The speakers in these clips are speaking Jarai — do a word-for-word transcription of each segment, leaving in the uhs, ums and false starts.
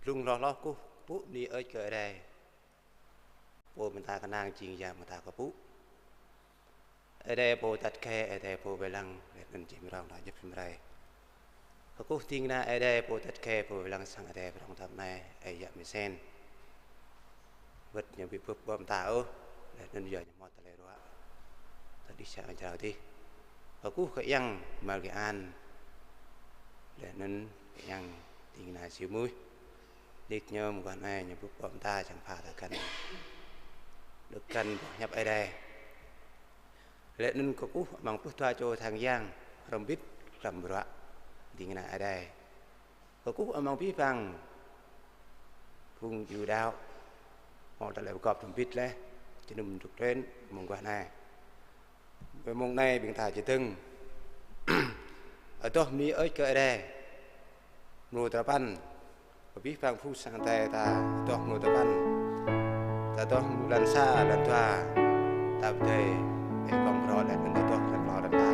Blung hloh hloh kơkuh pơpŭ bơni hơơč kơ Ơi Adai, Pô mơta kơnang jing Yang mơta kơkuh pơpŭ. Ơi Adai Pô tăt khe, Ơi Adai Pô wai lăng, laih anŭn jing rong đah djŏp jum rai. Kơkuh ding kơna Ơi Adai Pô tăt khe, Pô wai lăng sang Ơi Adai prong tap anai, Ơi Yă Mơsen. Wơ̆t ñu ƀu bưp ƀô̆ mơta ôh, laih anŭn yua ñu hmâo tơlơi ruă. Tơdih sang jrao dih. Kơkuh kơ Yang Mal Gơan, laih anŭn kơ Yang ding kơna Siu Muih. Nik ñu mơguah anai ñu bưp ƀô̆ mơta čang pha tơkăn. Tơkăn boh hiăp Ơi Adai. Laih anŭn kơkuh amăng pluh dua čô tha yang hrŏm hơbĭt hrŏm bruă ding kơna Ơi Adai. Kơkuh amăng abih bang phung yu đaŏ hmâo tơlơi pơgop hrŏm hơbĭt laih jơnum dŏ trŭn mơguah anai. Ƀơi mông anai ƀing ta či dơ̆ng adoh bơni hơơč kơ Ơi Adai. Mrô tơpăn, abih bang phung sang Ơi Adai ta adoh mrô tơpăn. Ta adoh mrô lăn sa, lăn dua. Ta pơdơi, ơi kông phrâo laih anŭn ta adoh lăn klâo lăn pă.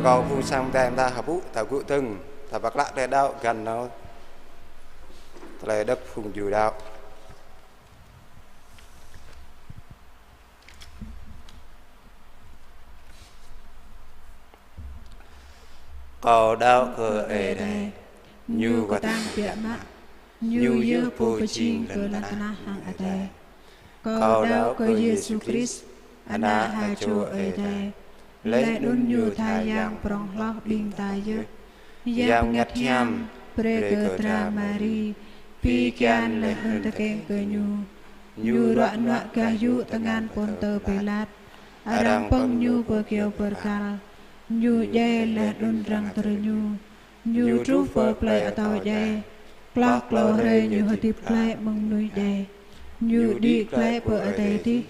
Kâo phung sang tơm ta hơpŭ, ta gŭ tơng, ta pơklă tơlơi đaŏ găn nao tơlơi đŏk phung djru đaŏ. Kâo đaŏ kơ Ơi Adai, Ñu kơtang biă mă, Ñu yơh Pô pơjing kơ lŏn tơnah hăng adai. Kâo đaŏ kơ Yêsu Krist, Ană ha čô Ơi Adai, laih anŭn Ñu tha Yang prŏng hloh ƀing ta yơh. Yang Bơngăt Hiam brơi kơ dra Mari, pi kian laih anŭn tơkeng kơ Ñu. Ñu ruă nuă gah yŭ tơngan Pôntơ Pilat, arăng pơ̆ng Ñu pơ kyâo bơrkal. Ñu djai laih anŭn răng tơrñu. Ñu truh pơ plơi atâo djai, hloh klâo hrơi Ñu hơdip glaĭ mơ̆ng mơnuih djai. Ñu đĭ glaĭ pơ adai adih.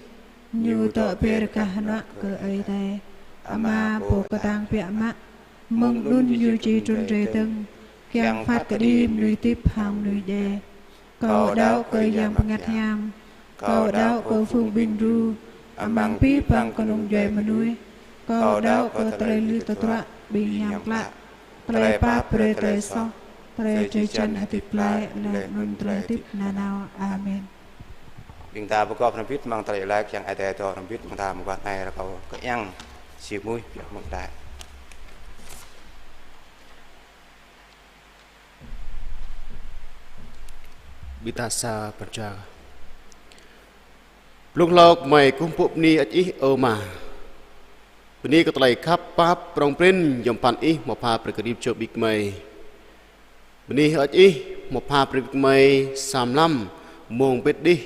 Ñu dŏ ber gah hơnuă kơ Ơi Adai Ama Pô kơtang biă mă. Mơ̆ng anŭn Ñu či trŭn rai dơ̆ng, kiăng phat kơđi mơnuih hơdip hăng mơnuih djai. Kâo đaŏ kơ Yang Bơngăt Hiam. Kâo đaŏ kơ phung ƀing đru amăng abih bang kơnung djuai mơnuih. Kâo đaŏ kơ tơlơi lui tơdruă ƀing hiam klă, tơlơi pap brơi tơlơi soh, tơlơi drơi jăn hơdip glaĭ laih anŭn tơlơi hơdip nanao. Amen. Ƀing ta pơgop hrŏm hơbĭt amăng tơlơi laĭ kiăng Ơi Adai dŏ hrŏm hơbĭt amăng ta mơguah anai. Rơkâo kơ Yang Siu Muih pioh mơ̆ng ta. Ƀing ta sa pơčah. Blung hlâo gơmơi kơkuh pơpŭ bơni hơơč Ih, ơ Ama. Bơni kơ tơlơi khăp pap prŏng prin yom pơphan Ih hmâo pha brơi kơ rĭm čô ƀing gơmơi. Bơni hơơč Ih hmâo pha brơi ƀing gơmơi sa mlam mông bit đih,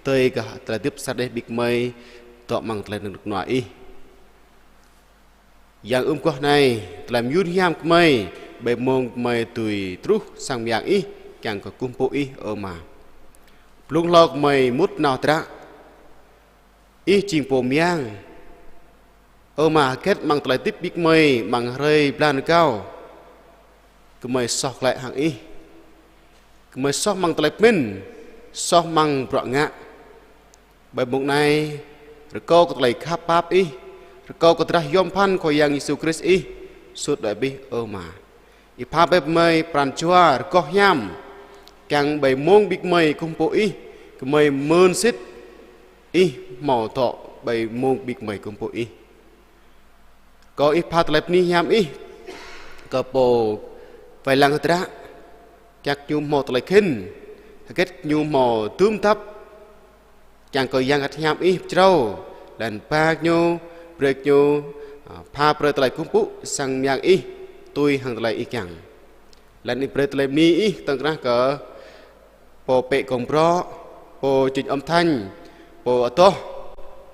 tơi gah tơlơi hơdip sa đeh ƀing gơmơi dŏ amăng tơlơi rơnŭk rơnua Ih. Yang ưm guah anai, tơlơi mơyun hiam gơmơi, ƀơi mông gơmơi dưi truh sang mơyang Ih, kiăng kơ kơkuh pơpŭ Ih, ơ Ama. Blung hlâo gơmơi mŭt nao hơdră, Ih jing Pô mơyang. Ơ Ama, hơget amăng tơlơi hơdip ƀing gơmơi amăng hrơi blan rơgao, gơmơi soh glaĭ hăng Ih. Gơmơi soh amăng tơlơi pơmĭn, soh amăng bruă ngă. Ƀơi mông anai, rơkâo kơ tơlơi khăp pap Ih, rơkâo kơ drah yom pơphan Khua Yang Yêsu Krist Ih, sut đuaĭ abih, ơ Ama. Ih pha brơi gơmơi pran jua rơgoh hiam, kiăng ƀơi mông ƀing gơmơi kơkuh pơpŭ Ih, gơmơi mơ̆n sĭt Ih hmâo dŏ ƀơi mông ƀing gơmơi kơkuh pơpŭ Ih. Rơkâo Ih pha tơlơi bơni hiam Ih kơ pô wai lăng hơdră, kiăng ñu hmâo tơlơi khĭn, hơget ñu hmâo dưm dăp, kiăng kơ Yang Bơngăt Hiam Ih pơčrâo, laih anŭn ba ñu, brơi ñu, a, pha brơi tơlơi kơkuh pơpŭ sang mơyang Ih, tui hăng tơlơi Ih kiăng. Laih anŭn Ih brơi tơlơi bơni Ih tŏng krah kơ pô pĕ gong brŏ, pô čuñ âm thanh, pô adoh,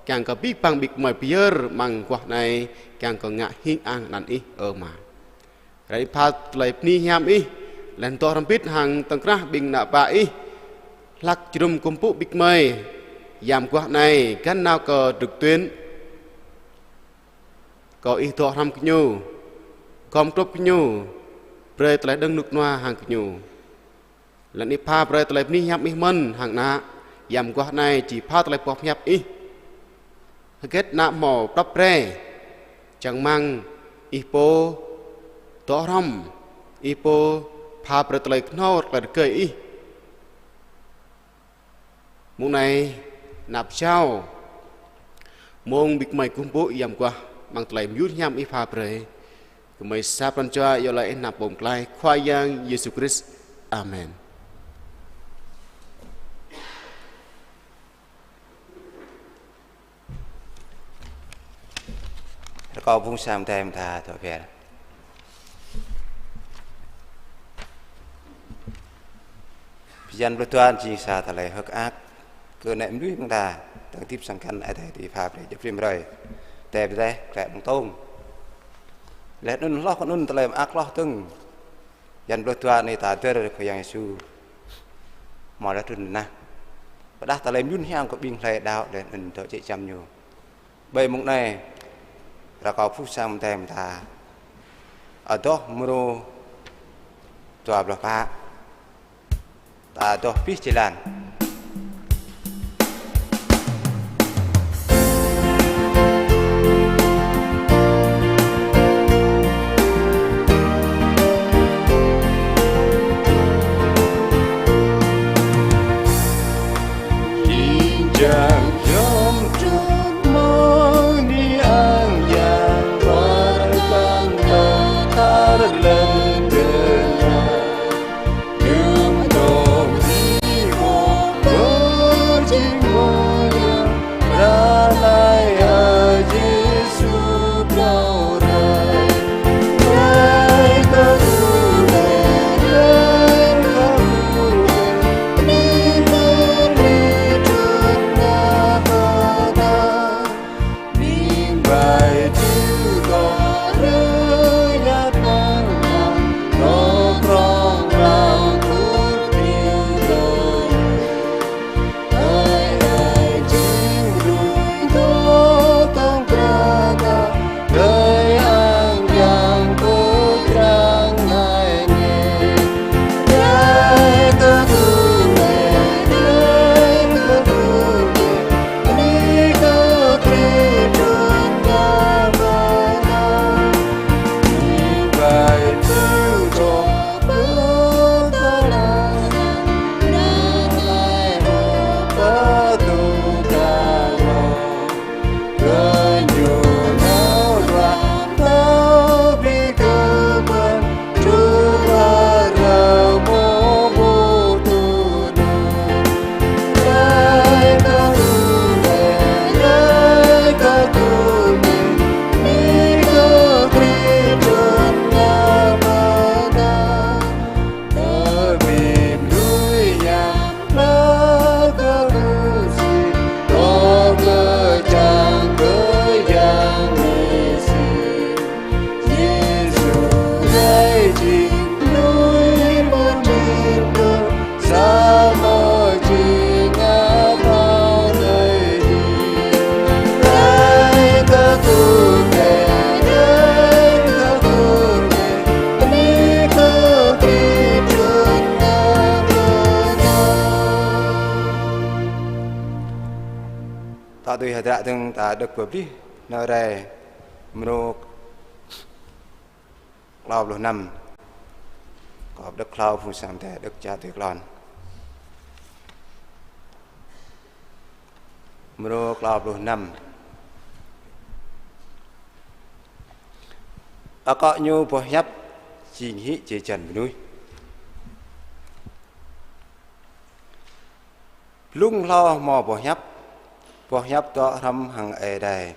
kiăng kơ abih bang ƀing gơmơi pơyơr amăng guah anai, kiăng kơ ngă hing ang anăn Ih, ơ Ama. Rai pha tơlơi bơni hiam Ih, laih anŭn dŏ hrŏm hơbĭt hăng tŏng krah ƀing ană bă Ih, hlak jơnum kơkuh pơpŭ ƀing gơmơi, yam guah anai, găn nao kơ trực tuyến. Rơkâo Ih dŏ hrŏm gơñu, gom hrup gơñu, brơi tơlơi đơ̆ng rơnŭk rơnua hăng gơñu. Laih anŭn Ih pha brơi tơlơi bơni hiam Ih mơ̆n hăng ană, yam guah anai či pha tơlơi boh pơhiăp Ih. Hơget ană hmâo prăp pre, čang rơmang Ih pô dŏ hrŏm, Ih pô pha brơi tơlơi kơhnâo tơlơi rơgơi Ih. Mông anai, anăp jao mông ƀing gơmơi kơkuh pơpŭ yam guah amăng tơlơi mơyun hiam Ih pha brơi. Gơmơi sa pran jua iâu laĭ anăp Pô Pơklaih Khua Yang Yêsu Krist. Amen. Rơkâo phung sang tơm ta dŏ ber. Bơyan pluh dua jing sa tơlơi hơ̆k mơak kơ ană mơnuih ƀing ta, dŏ hơdip sang kăn Ơi Adai dưi pha brơi djŏp rĭm hrơi. Tơl pơdeh, klĕ ƀơ̆ng tông. Laih anŭn hloh kơ anŭn tơlơi mơak hloh dơ̆ng. Bơyan pluh dua anai ta dơ̆r Khua Yang Yêsu hmâo laih trŭn nao. Pơdah tơlơi mơyun hiam kơ ƀing hlơi đaŏ laih anŭn dŏ jĕ giăm Ñu. Ƀơi mông anai, rơkâo phung sang tơm ta adoh mrô dua pluh pă. Ta adoh abih jơlan. Tui hơdră dơ̆ng ta đŏk pơplih nao rai mrô klâo pluh năm. Kâo pơđŏk hlâo phung sang tơ đŏk čă tui klon. Mrô klâo pluh năm. Akŏ ñu boh hiăp jing hĭ jơlan mơnuih. Blung hlâo hmâo boh hiăp, boh hiăp dŏ hrŏm hăng Ơi Adai.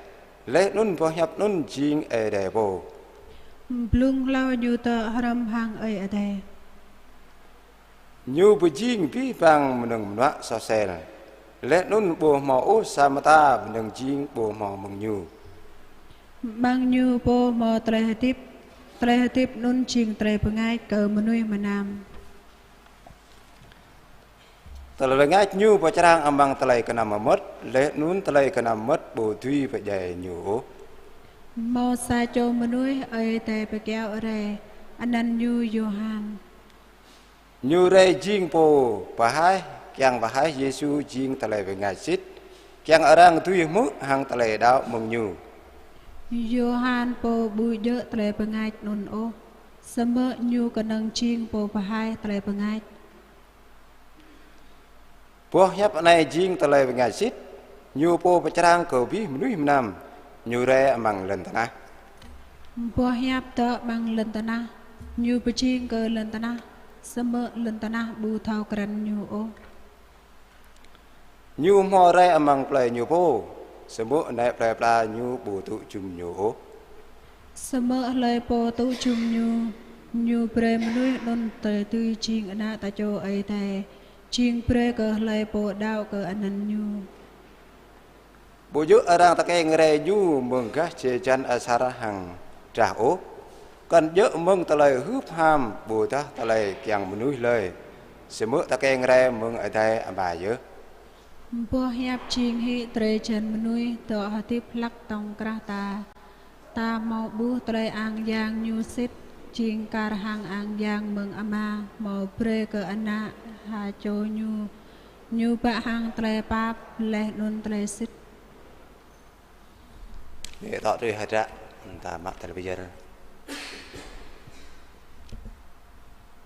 Laih anŭn boh hiăp anŭn jing Ơi Adai pô. Blung hlâo ñu dŏ hrŏm hăng Ơi Adai. Ñu pơjing abih bang mơnơ̆ng mơnuă soh sel. Laih anŭn ƀu hmâo ôh sa mơta mơnơ̆ng jing ƀu hmâo mơ̆ng ñu. Amăng ñu pô hmâo tơlơi hơdip, tơlơi hơdip anŭn jing tơlơi bơngač kơ mơnuih mơnam. Tơlơi bơngač ñu pơčrang amăng tơlơi kơnăm mơmŏt, laih anŭn tơlơi kơnăm mơmŏt ƀu dưi pơdjai ñu ôh. Hmâo sa čô mơnuih Ơi Adai pơkiaŏ rai, anăn ñu Yôhan. Ñu rai jing pô pơhaih, kiăng pơhaih Yêsu jing tơlơi bơngač sĭt, kiăng arăng dưi hmư̆ hăng tơlơi đaŏ mơ̆ng ñu. Yôhan pô ƀu djơ̆ tơlơi bơngač anŭn ôh, samơ̆ ñu kơnơ̆ng jing pô pơhaih tơlơi bơngač. Boh hiăp anai jing tơlơi bơngač sĭt, ñu pô pơčrang kơ abih mơnuih mơnam, ñu rai amăng lŏn tơnah. Boh hiăp dŏ amăng lŏn tơnah, ñu pơjing kơ lŏn tơnah, samơ̆ lŏn tơnah ƀu thâo krăn ñu ôh. Ñu hmâo rai amăng plơi ñu pô, samơ̆ nai plơi pla ñu ƀu tŭ jum ñu ôh. Samơ̆ hlơi pô tŭ jum ñu, ñu brơi mơnuih anŭn tơlơi dưi jing ană ta čô Ơi Adai, jing brơi kơ hlơi pô đaŏ kơ anăn ñu. Ƀu djơ̆ arăng tơkeng rai ñu mơ̆ng gah jơlan asar hăng drah ôh, kŏn djơ̆ mơ̆ng tơlơi hưp ham ƀôdah tơlơi kiăng mơnuih lơi, samơ̆ tơkeng rai mơ̆ng Adai Ama yơh. Boh hiăp jing hĭ drơi jăn mơnuih dŏ hơdip hlăk tŏng krah ta. Ta hmâo ƀuh tơlơi ang yang ñu sĭt, jing kar hăng ang yang mơ̆ng Ama hmâo brơi kơ Ană ha čô ñu, ñu bă hăng tơlơi pap laih anŭn tơlơi sĭt. Ƀing ta tui hơdră, ta mă tơlơi pơyơr.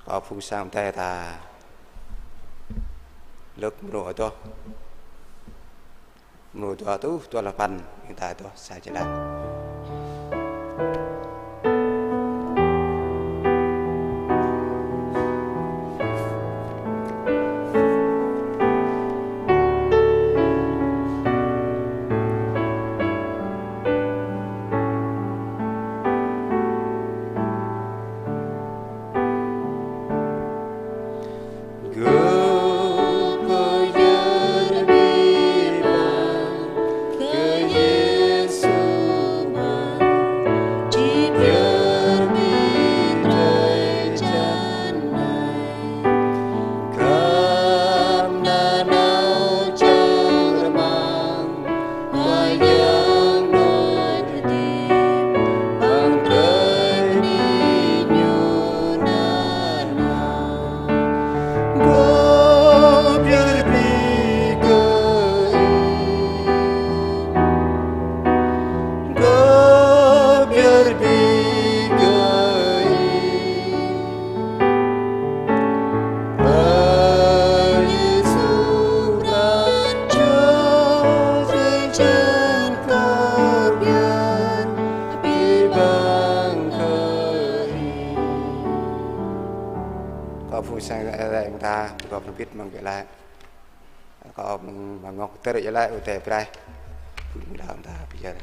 Kâo phung sang tơ ta lơ̆k mrô adoh. Mrô dua rơtuh dua pluh sapăn, ƀing ta adoh sa jơlan. Gơ̆ pơyơr abih bang kơ Yêsu mơ̆n, či pơyơr abih drơi jăn anai. Khăp nanao čang rơmang, Khua Yang đôč hơdip, amăng drơi bơni ñu nanao. Gơ̆ pơyơr abih kơ Ih, gơ̆ pơyơr abih kơ Ih. Ơ Yêsu, pran jua drơi jăn kâo pơyơr abih bang kơ Ih. Kâo phung sang rai ƀing ta, kâo pơbit mơ̆ng ƀiă laĭ. Kâo mơ̆ng ngŏk tơrĭ laĭ ƀu tơlơi braih. Phung đaŏ ƀing ta pơyơr.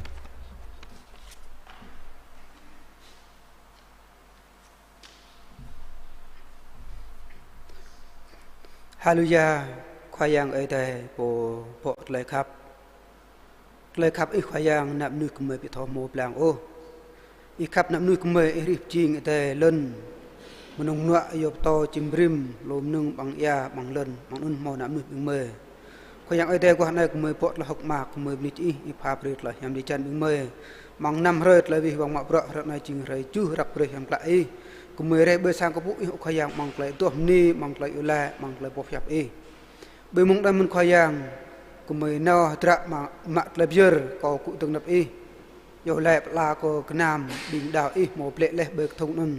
Haleluya, Khua Yang Ơi Adai, Pô pŏk tơlơi khăp. Tơlơi khăp Ih Khua Yang, ană mơnuih gơmơi ƀu thâo hmâo pơblang ôh. Ih khăp ană mơnuih gơmơi, Ih rĭh pơjing adai lŏn. Mơnơ̆ng mơnuă yua pơtô čim rĭm, lu mơnơ̆ng ƀăng ia, ƀăng lŏn, amăng anŭn hmâo ană mơnuih ƀing gơmơi. Khua Yang Ơi Adai, guah anai gơmơi pŏk tơlơi hơ̆k mơak, gơmơi bơni kơ Ih, Ih pha brơi tơlơi hiam drơi jăn ƀing gơmơi. Amăng năm hrơi tơlơi abih bang mă bruă, hrơi anai jing hrơi tơjuh răk brơi hiam klă Ih. Gơmơi rai ƀơi sang kơkuh Ih, ơ Khua Yang, amăng tơlơi adoh bơni, amăng tơlơi iâu laĭ, amăng tơlơi boh hiăp Ih. Ƀơi mông anai mơ̆n Khua Yang, Gơmơi nao hơdră mă, mă tơlơi pơyơr kơ gŭ dơ̆ng anăp Ih. Yua lĕ pơala kơ gơnam ƀing đaŏ Ih hmâo blĕ laih ƀơi kơthŭng anŭn.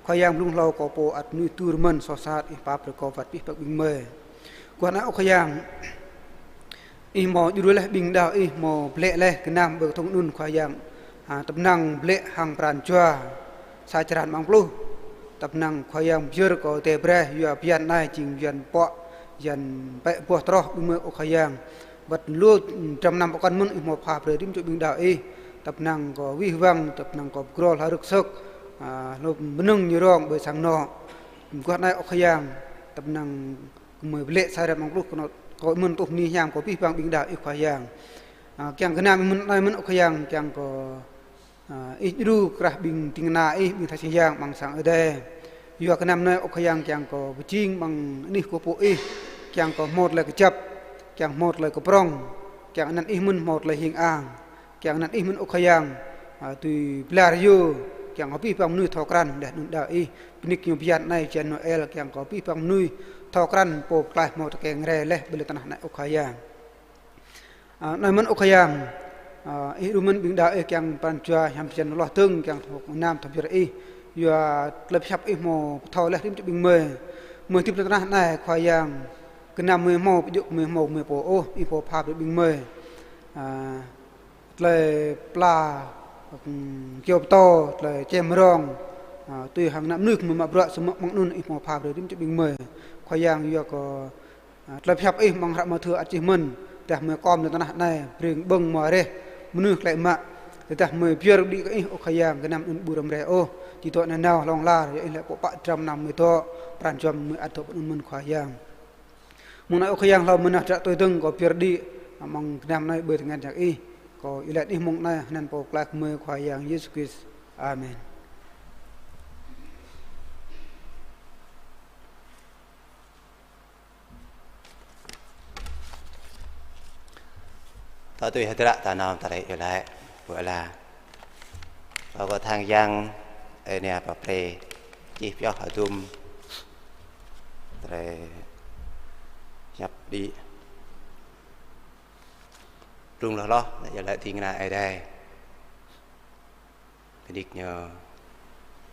Khua Yang, blung hlâo kơ pô ăt mơnuih tŭ rơmơ̆n soh sat, Ih pap brơi kơ wơ̆t abih bang ƀing gơmơi. Guah anai ơ Khua Yang, Ih hmâo djru laih ƀing đaŏ Ih hmâo blĕ laih gơnam ƀơi kơthŭng anŭn Khua Yang. Ha, tơpơnăng blĕ hăng pran jua sa črăn amăng pluh. Tơpơnăng Khua Yang pơyơr kơ tơlơi pơrĕh yua bơyan anai jing bơyan pŏk, bơyan pĕ boh troh ƀing gơmơi ơ Khua Yang. Wơ̆t lu dram năm pơkŏn mơ̆n Ih hmâo pha brơi rĭm čô ƀing đaŏ Ih. Tơpơnăng kơ wih wăng, tơpơnăng kơ pơgrô hla rơ̆k sơ̆k, a, hloh bơnơ̆ng ñu rông ƀơi sang anŏ. Guah anai ơ Khua Yang, tơpơnăng gơmơi blĕ sa črăn amăng pluh kơ anŏ, kơ mơ̆n tuh bơni hiam kơ abih bang ƀing đaŏ Ih Khua Yang. A, kiăng gơnam mơ̆n anai mơ̆n ơ Khua Yang, kiăng kơ, a, Ih djru krah ƀing ding kơna Ih, ƀing tha sang yang amăng sang Ơi Adai. Yua gơnam anai ơ Khua Yang kiăng kơ pơjing amăng anih kơkuh pơpŭ Ih, kiăng kơ hmâo tơlơi kơjăp, kiăng hmâo tơlơi kơprŏng, kiăng anăn Ih mơ̆n hmâo tơlơi hing ang. Kiăng anăn Ih mơ̆n ơ Khua Yang, a, tui blar yơh, kiăng abih bang mơnuih thâo krăn laih anŭn đaŏ Ih. Bơni kơ ñu bơyan anai, bơyan Noel, kiăng kơ abih bang mơnuih thâo krăn Pô Pơklaih hmâo tơkeng rai laih ƀơi lŏn tơnah anai ơ Khua Yang. A, anai mơ̆n ơ Khua Yang, a, Ih djru mơ̆n ƀing đaŏ Ih kiăng pran jua hiam bơyan hloh dơ̆ng, kiăng thâo mơnam thâo pơyơr Ih. Yua tơlơi pơhiăp Ih hmâo pơthâo laih rĭm čô ƀing gơmơi. Gơmơi hơdip lŏn tơnah anai Khua Yang, gơnam gơmơi hmâo, ƀu djơ̆ gơmơi hmâo gơmơi pô ôh, Ih pô pha brơi ƀing gơmơi. A, tơlơi pla, ưm, kyâo pơtâo, tơlơi čem rông, a, tui hăng ană mơnuih gơmơi mă bruă, samơ̆ amăng anŭn Ih hmâo pha brơi rĭm čô ƀing gơmơi. Khua Yang, yua kơ, a, tơlơi pơhiăp Ih amăng hră Mathiơ ăt čih mơ̆n, tơdah gơmơi kom lŏn tơnah anai, brơi ƀơ̆ng hmua reh mơnuih klĕ mă, tơdah gơmơi pơyơr đĭ kơ Ih ơ Khua Yang, gơnam anŭn ƀu răm rai ôh, či dŏ nanao hlŏng lar, yua Ih lĕ pô pă dram năm gơmơi dŏ, pran jua gơmơi ăt dŏ pơ anŭn mơ̆n Khua Yang. Mông anai ơ Khua Yang, hlâo mơ̆n dah hră tui dơ̆ng kơ pơyơr đĭ amăng gơnam anai ƀơi tơngan jang Ih. Kơ iâu laĭ anai mông anai hơnăn Pô Pơklaih gơmơi Khua Yang Yêsu Krist. Amen. Ta tui hơdră ta nao tơlơi iâu laĭ, pô ala. Pơkŏn tha sang yang, ơ, anai pơprê, čih pioh hơdôm, tơlơi hiăp đĭ. Blung hloh hloh, ta iâu laĭ ding kơna Ơi Adai. Bơni kơ ñu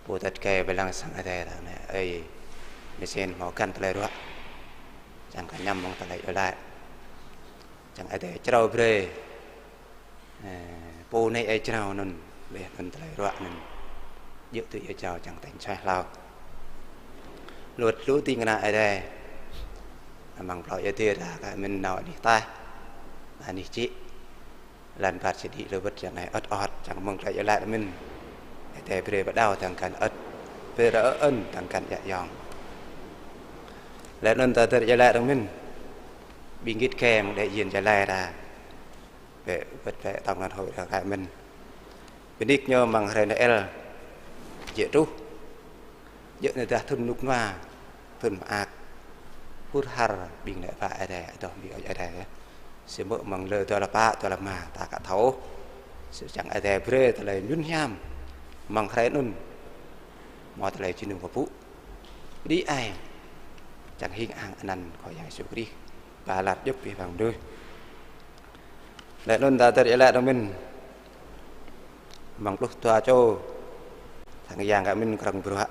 pô tơ̆t kơ ƀơi lăng sang Ơi Adai ta anai, ơi, mơsĕn hmâo găn tơlơi ruă. Čang kơ añăm mơ̆ng tơlơi iâu laĭ. Čang Ơi Adai črâo brơi. Ơ, pô anai ơi črâo anŭn, laih anŭn tơlơi ruă anŭn. Djơ̆ tui ơi črâo čang tañ suaih hlâo. Luăt lu ding kơna Ơi Adai. Amăng plơi Ơi Adai ta kơ mơ̆n nao anih taih. Anih čĭ. Lăn ƀar čơđĭ lơwơ̆t čang anai ơ̆t ơ̆t, čang mơ̆ng tơlơi iâu laĭ mơ̆n. Ơi Adai brơi pơđao tơ̆ng găn ơ̆t, brơi rơ ơn tơ̆ng găn djă yŏng. Laih anŭn ta tơlơi iâu laĭ mơ̆n. Ƀing git kơ mơ̆ng đại diện Gia Lai ta. Bĕ wơ̆t bĕ tơ̆ng găn hơi rơ kơ mơ̆n. Bơni kơ ñu amăng hrơi Noel. Jĕ truh. Djơ̆ anai dah thŭn rơnŭk rơnua, thŭn mơak, hur har ƀing lĕ pă Ơi Adai, adoh ƀing Ơi Adai yơh. Samơ̆ mơ̆ng lơ dua rơpă, dua rơma, ta aka thâo. Samơ̆ čang Ơi Adai brơi tơlơi mơyun hiam, mơ̆ng hrơi anŭn, hmâo tơlơi jơnum pơpŭ. Đĭ ai, čang hing ang anăn Khua Yang Yêsu Krist, ba lar djŏp abih bang mơnuih. Laih anŭn ta tơlơi iâu laĭ mơ̆n, mơ̆ng pluh dua čô, sang yang kơ mơ̆n krong bruă.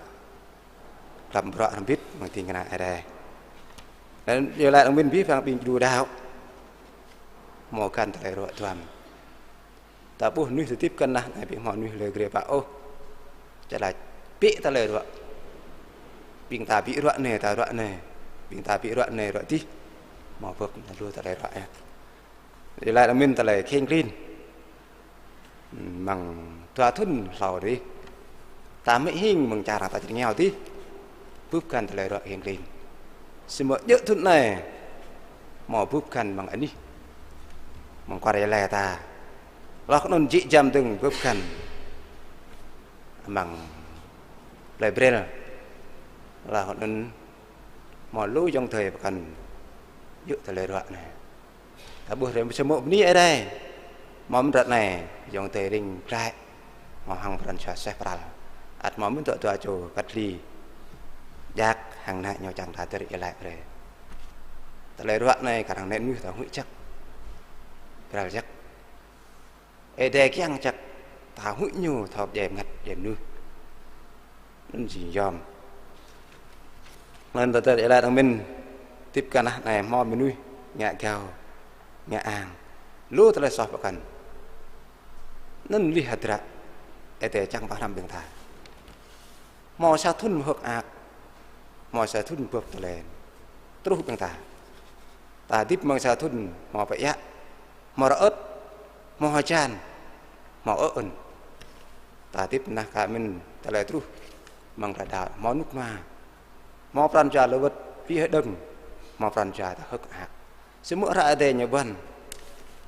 Lăm bruă hrŏm hơbĭt mơ̆ng ding kơna Ơi Adai. Laih anŭn iâu laĭ mơ̆n abih bang ƀing djru đaŏ. Hmâo găn tơlơi ruă duam. Ta ƀuh mơnuih tơdip kơ nah anai ƀu hmâo mơnuih lơ grê pă ôh. Čơlah ƀĭ tơlơi ruă. Ƀing ta ƀĭ ruă anai, ta ruă anai. Ƀing ta ƀĭ ruă anai, ruă adih. Hmâo bưp lu tơlơi ruă yơh. Iâu laĭ mơ̆n tơlơi kheng klin. Mơ̆ng dua thŭn hlâo adih. Ta mĭn hing mơ̆ng čar ta čơrơngiao adih. Bưp găn tơlơi ruă kheng klin. Samơ̆ djơ̆ thŭn anai. Hmâo bưp găn mơ̆ng anih. Mơ̆ng kuar Gia Lai ta. Hloh anŭn jĕ jăm dơ̆ng bưp găn. Mơ̆ng plơi Brel. Hloh anŭn hmâo lu ayŏng adơi pơkŏn djơ̆ tơlơi ruă anai. Ta ƀuh hrơi samơ̆ bơni Ơi Adai. Hmâo mơ̆n ră anai, ayŏng adơi ring glăi. Hmâo hăng pran jua suaih pral. Ăt hmâo mơ̆n dŏ dua čô cách ly. Djak hăng ană ñu čang ta tơlơi iâu laĭ brơi. Tơlơi ruă anai kar hăng anai mơnuih ta huĭ čăk. pral jăk. Ơi Adai kiăng čăk ta huĭ ñu thâo pơdjai bơngăt, pơdjai mơnuih. Anŭn jing yom. Anŭn ta tơl iâu laĭ tơ̆ng mơ̆n, hơdip kơ anăp anai hmâo mơnuih ngă gao, ngă ang, lu tơlơi soh pơkŏn. Anŭn lih hơdră Ơi Adai čang pơhrăm ƀing ta. Hmâo sa thŭn hơ̆k mơak, hmâo sa thŭn bưp tơlơi truh ƀing ta. Ta hơdip mơ̆ng sa thŭn hmâo pơiă, hmâo rơơt, hmâo hơjan, hmâo ơ̆n. Ta hơdip nah kơ mĭn tơlơi truh mơ̆ng ta đaŏ, hmâo rơnŭk rơnua, hmâo pran jua lơwơ̆t, pĭ hơđơ̆ng, hmâo pran jua ta hơ̆k mơak. Samơ̆ hră Ơi Adai ñu ƀuăn.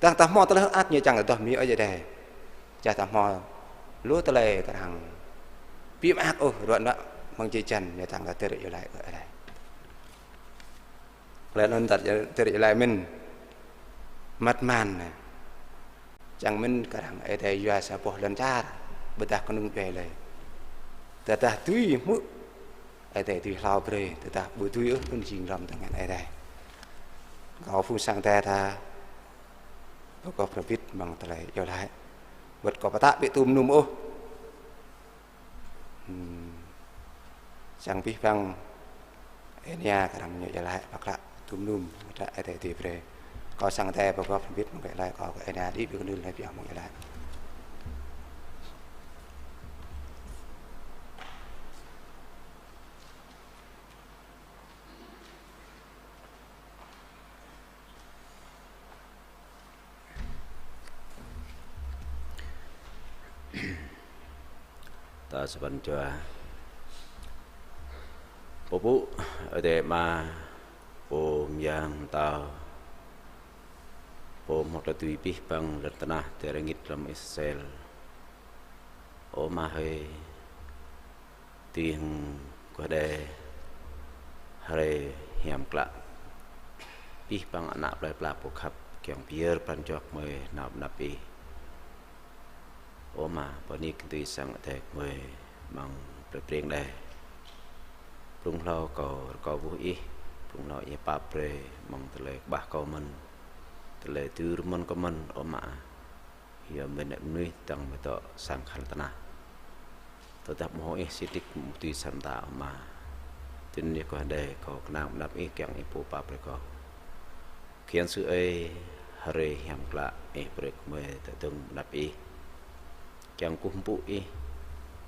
Tơdang ta hmâo tơlơi hơ̆k mơak ñu čang ta dŏ mơ̆ng Ơi Adai. Čang ta hmâo lu tơlơi kơnang ƀu mơak ôh, ruă nuă mơ̆ng jơlan ñu čang ta tơlơi iâu laĭ Ơi Adai. Laih anŭn ta tơlơi iâu laĭ mĭn măt man anai. Čang mĭn kơnang Ơi Adai yua sa boh lŏn čar, ƀôdah kơnung djuai lơi. Tơdah dưi hmư̆ Ơi Adai dưi hlâo brơi, tơdah ƀu dưi ôh, anŭn jing lŏm tơngan Ơi Adai. Kâo phung sang Ơi Adai ta pơgop rơbit mơ̆ng tơlơi iâu laĭ. Wơ̆t kâo pơtă ƀu tŭ mơnum ôh. Hmm. Sang abih bang ania kơnang ñu iâu laĭ pơklă tŭ mơnum, mơta Ơi Adai dưi brơi. Kâo sang Ơi Adai pơgop rơbit mơ̆ng iâu laĭ kâo kơ ania đĭ ƀu kơnưl laih pioh mơ̆ng iâu laĭ. Ta sa pran jua. Pơpŭ Ơi Adai Ama, Pô Mơyang Pơtao, Pô hmâo tơlơi dưi abih bang lŏn tơnah, tơlơi rơngit lăm Israel. Ơ Ama hơi, tui hăng Kôh Đe hrơi hiam klă, abih bang ană plơi pla pô khăp kiăng pơyơr pran jua gơmơi nao pơ anăp Ih. Ơ Ama, pơnik tui sang Ơi Adai gơmơi amăng plơi Preng Đe. Blung hlâo kâo rơkâo ƀuh Ih, blung hlâo Ih pap brơi amăng tơlơi kơƀah kâo mơ̆n, tơlơi tŭ rơmơ̆n kâo mơ̆n, ơ Ama. Yua mơ̆n mơnuih tơdang mơ̆ dŏ sang khăl tơnah. Tơdah ƀu hmâo Ih sĭt đĭ ƀu dưi sa mơta, ơ Ama. Tui anŭn yơh Kôh Đe kâo kơnang pơ anăp Ih kiăng Ih pô pap brơi kâo. Kiăng sư̆ ơi hrơi hiam klă Ih brơi kơ gơmơi tơdơ̆ng pơ anăp Ih. Kiăng kơkuh pơpŭ Ih,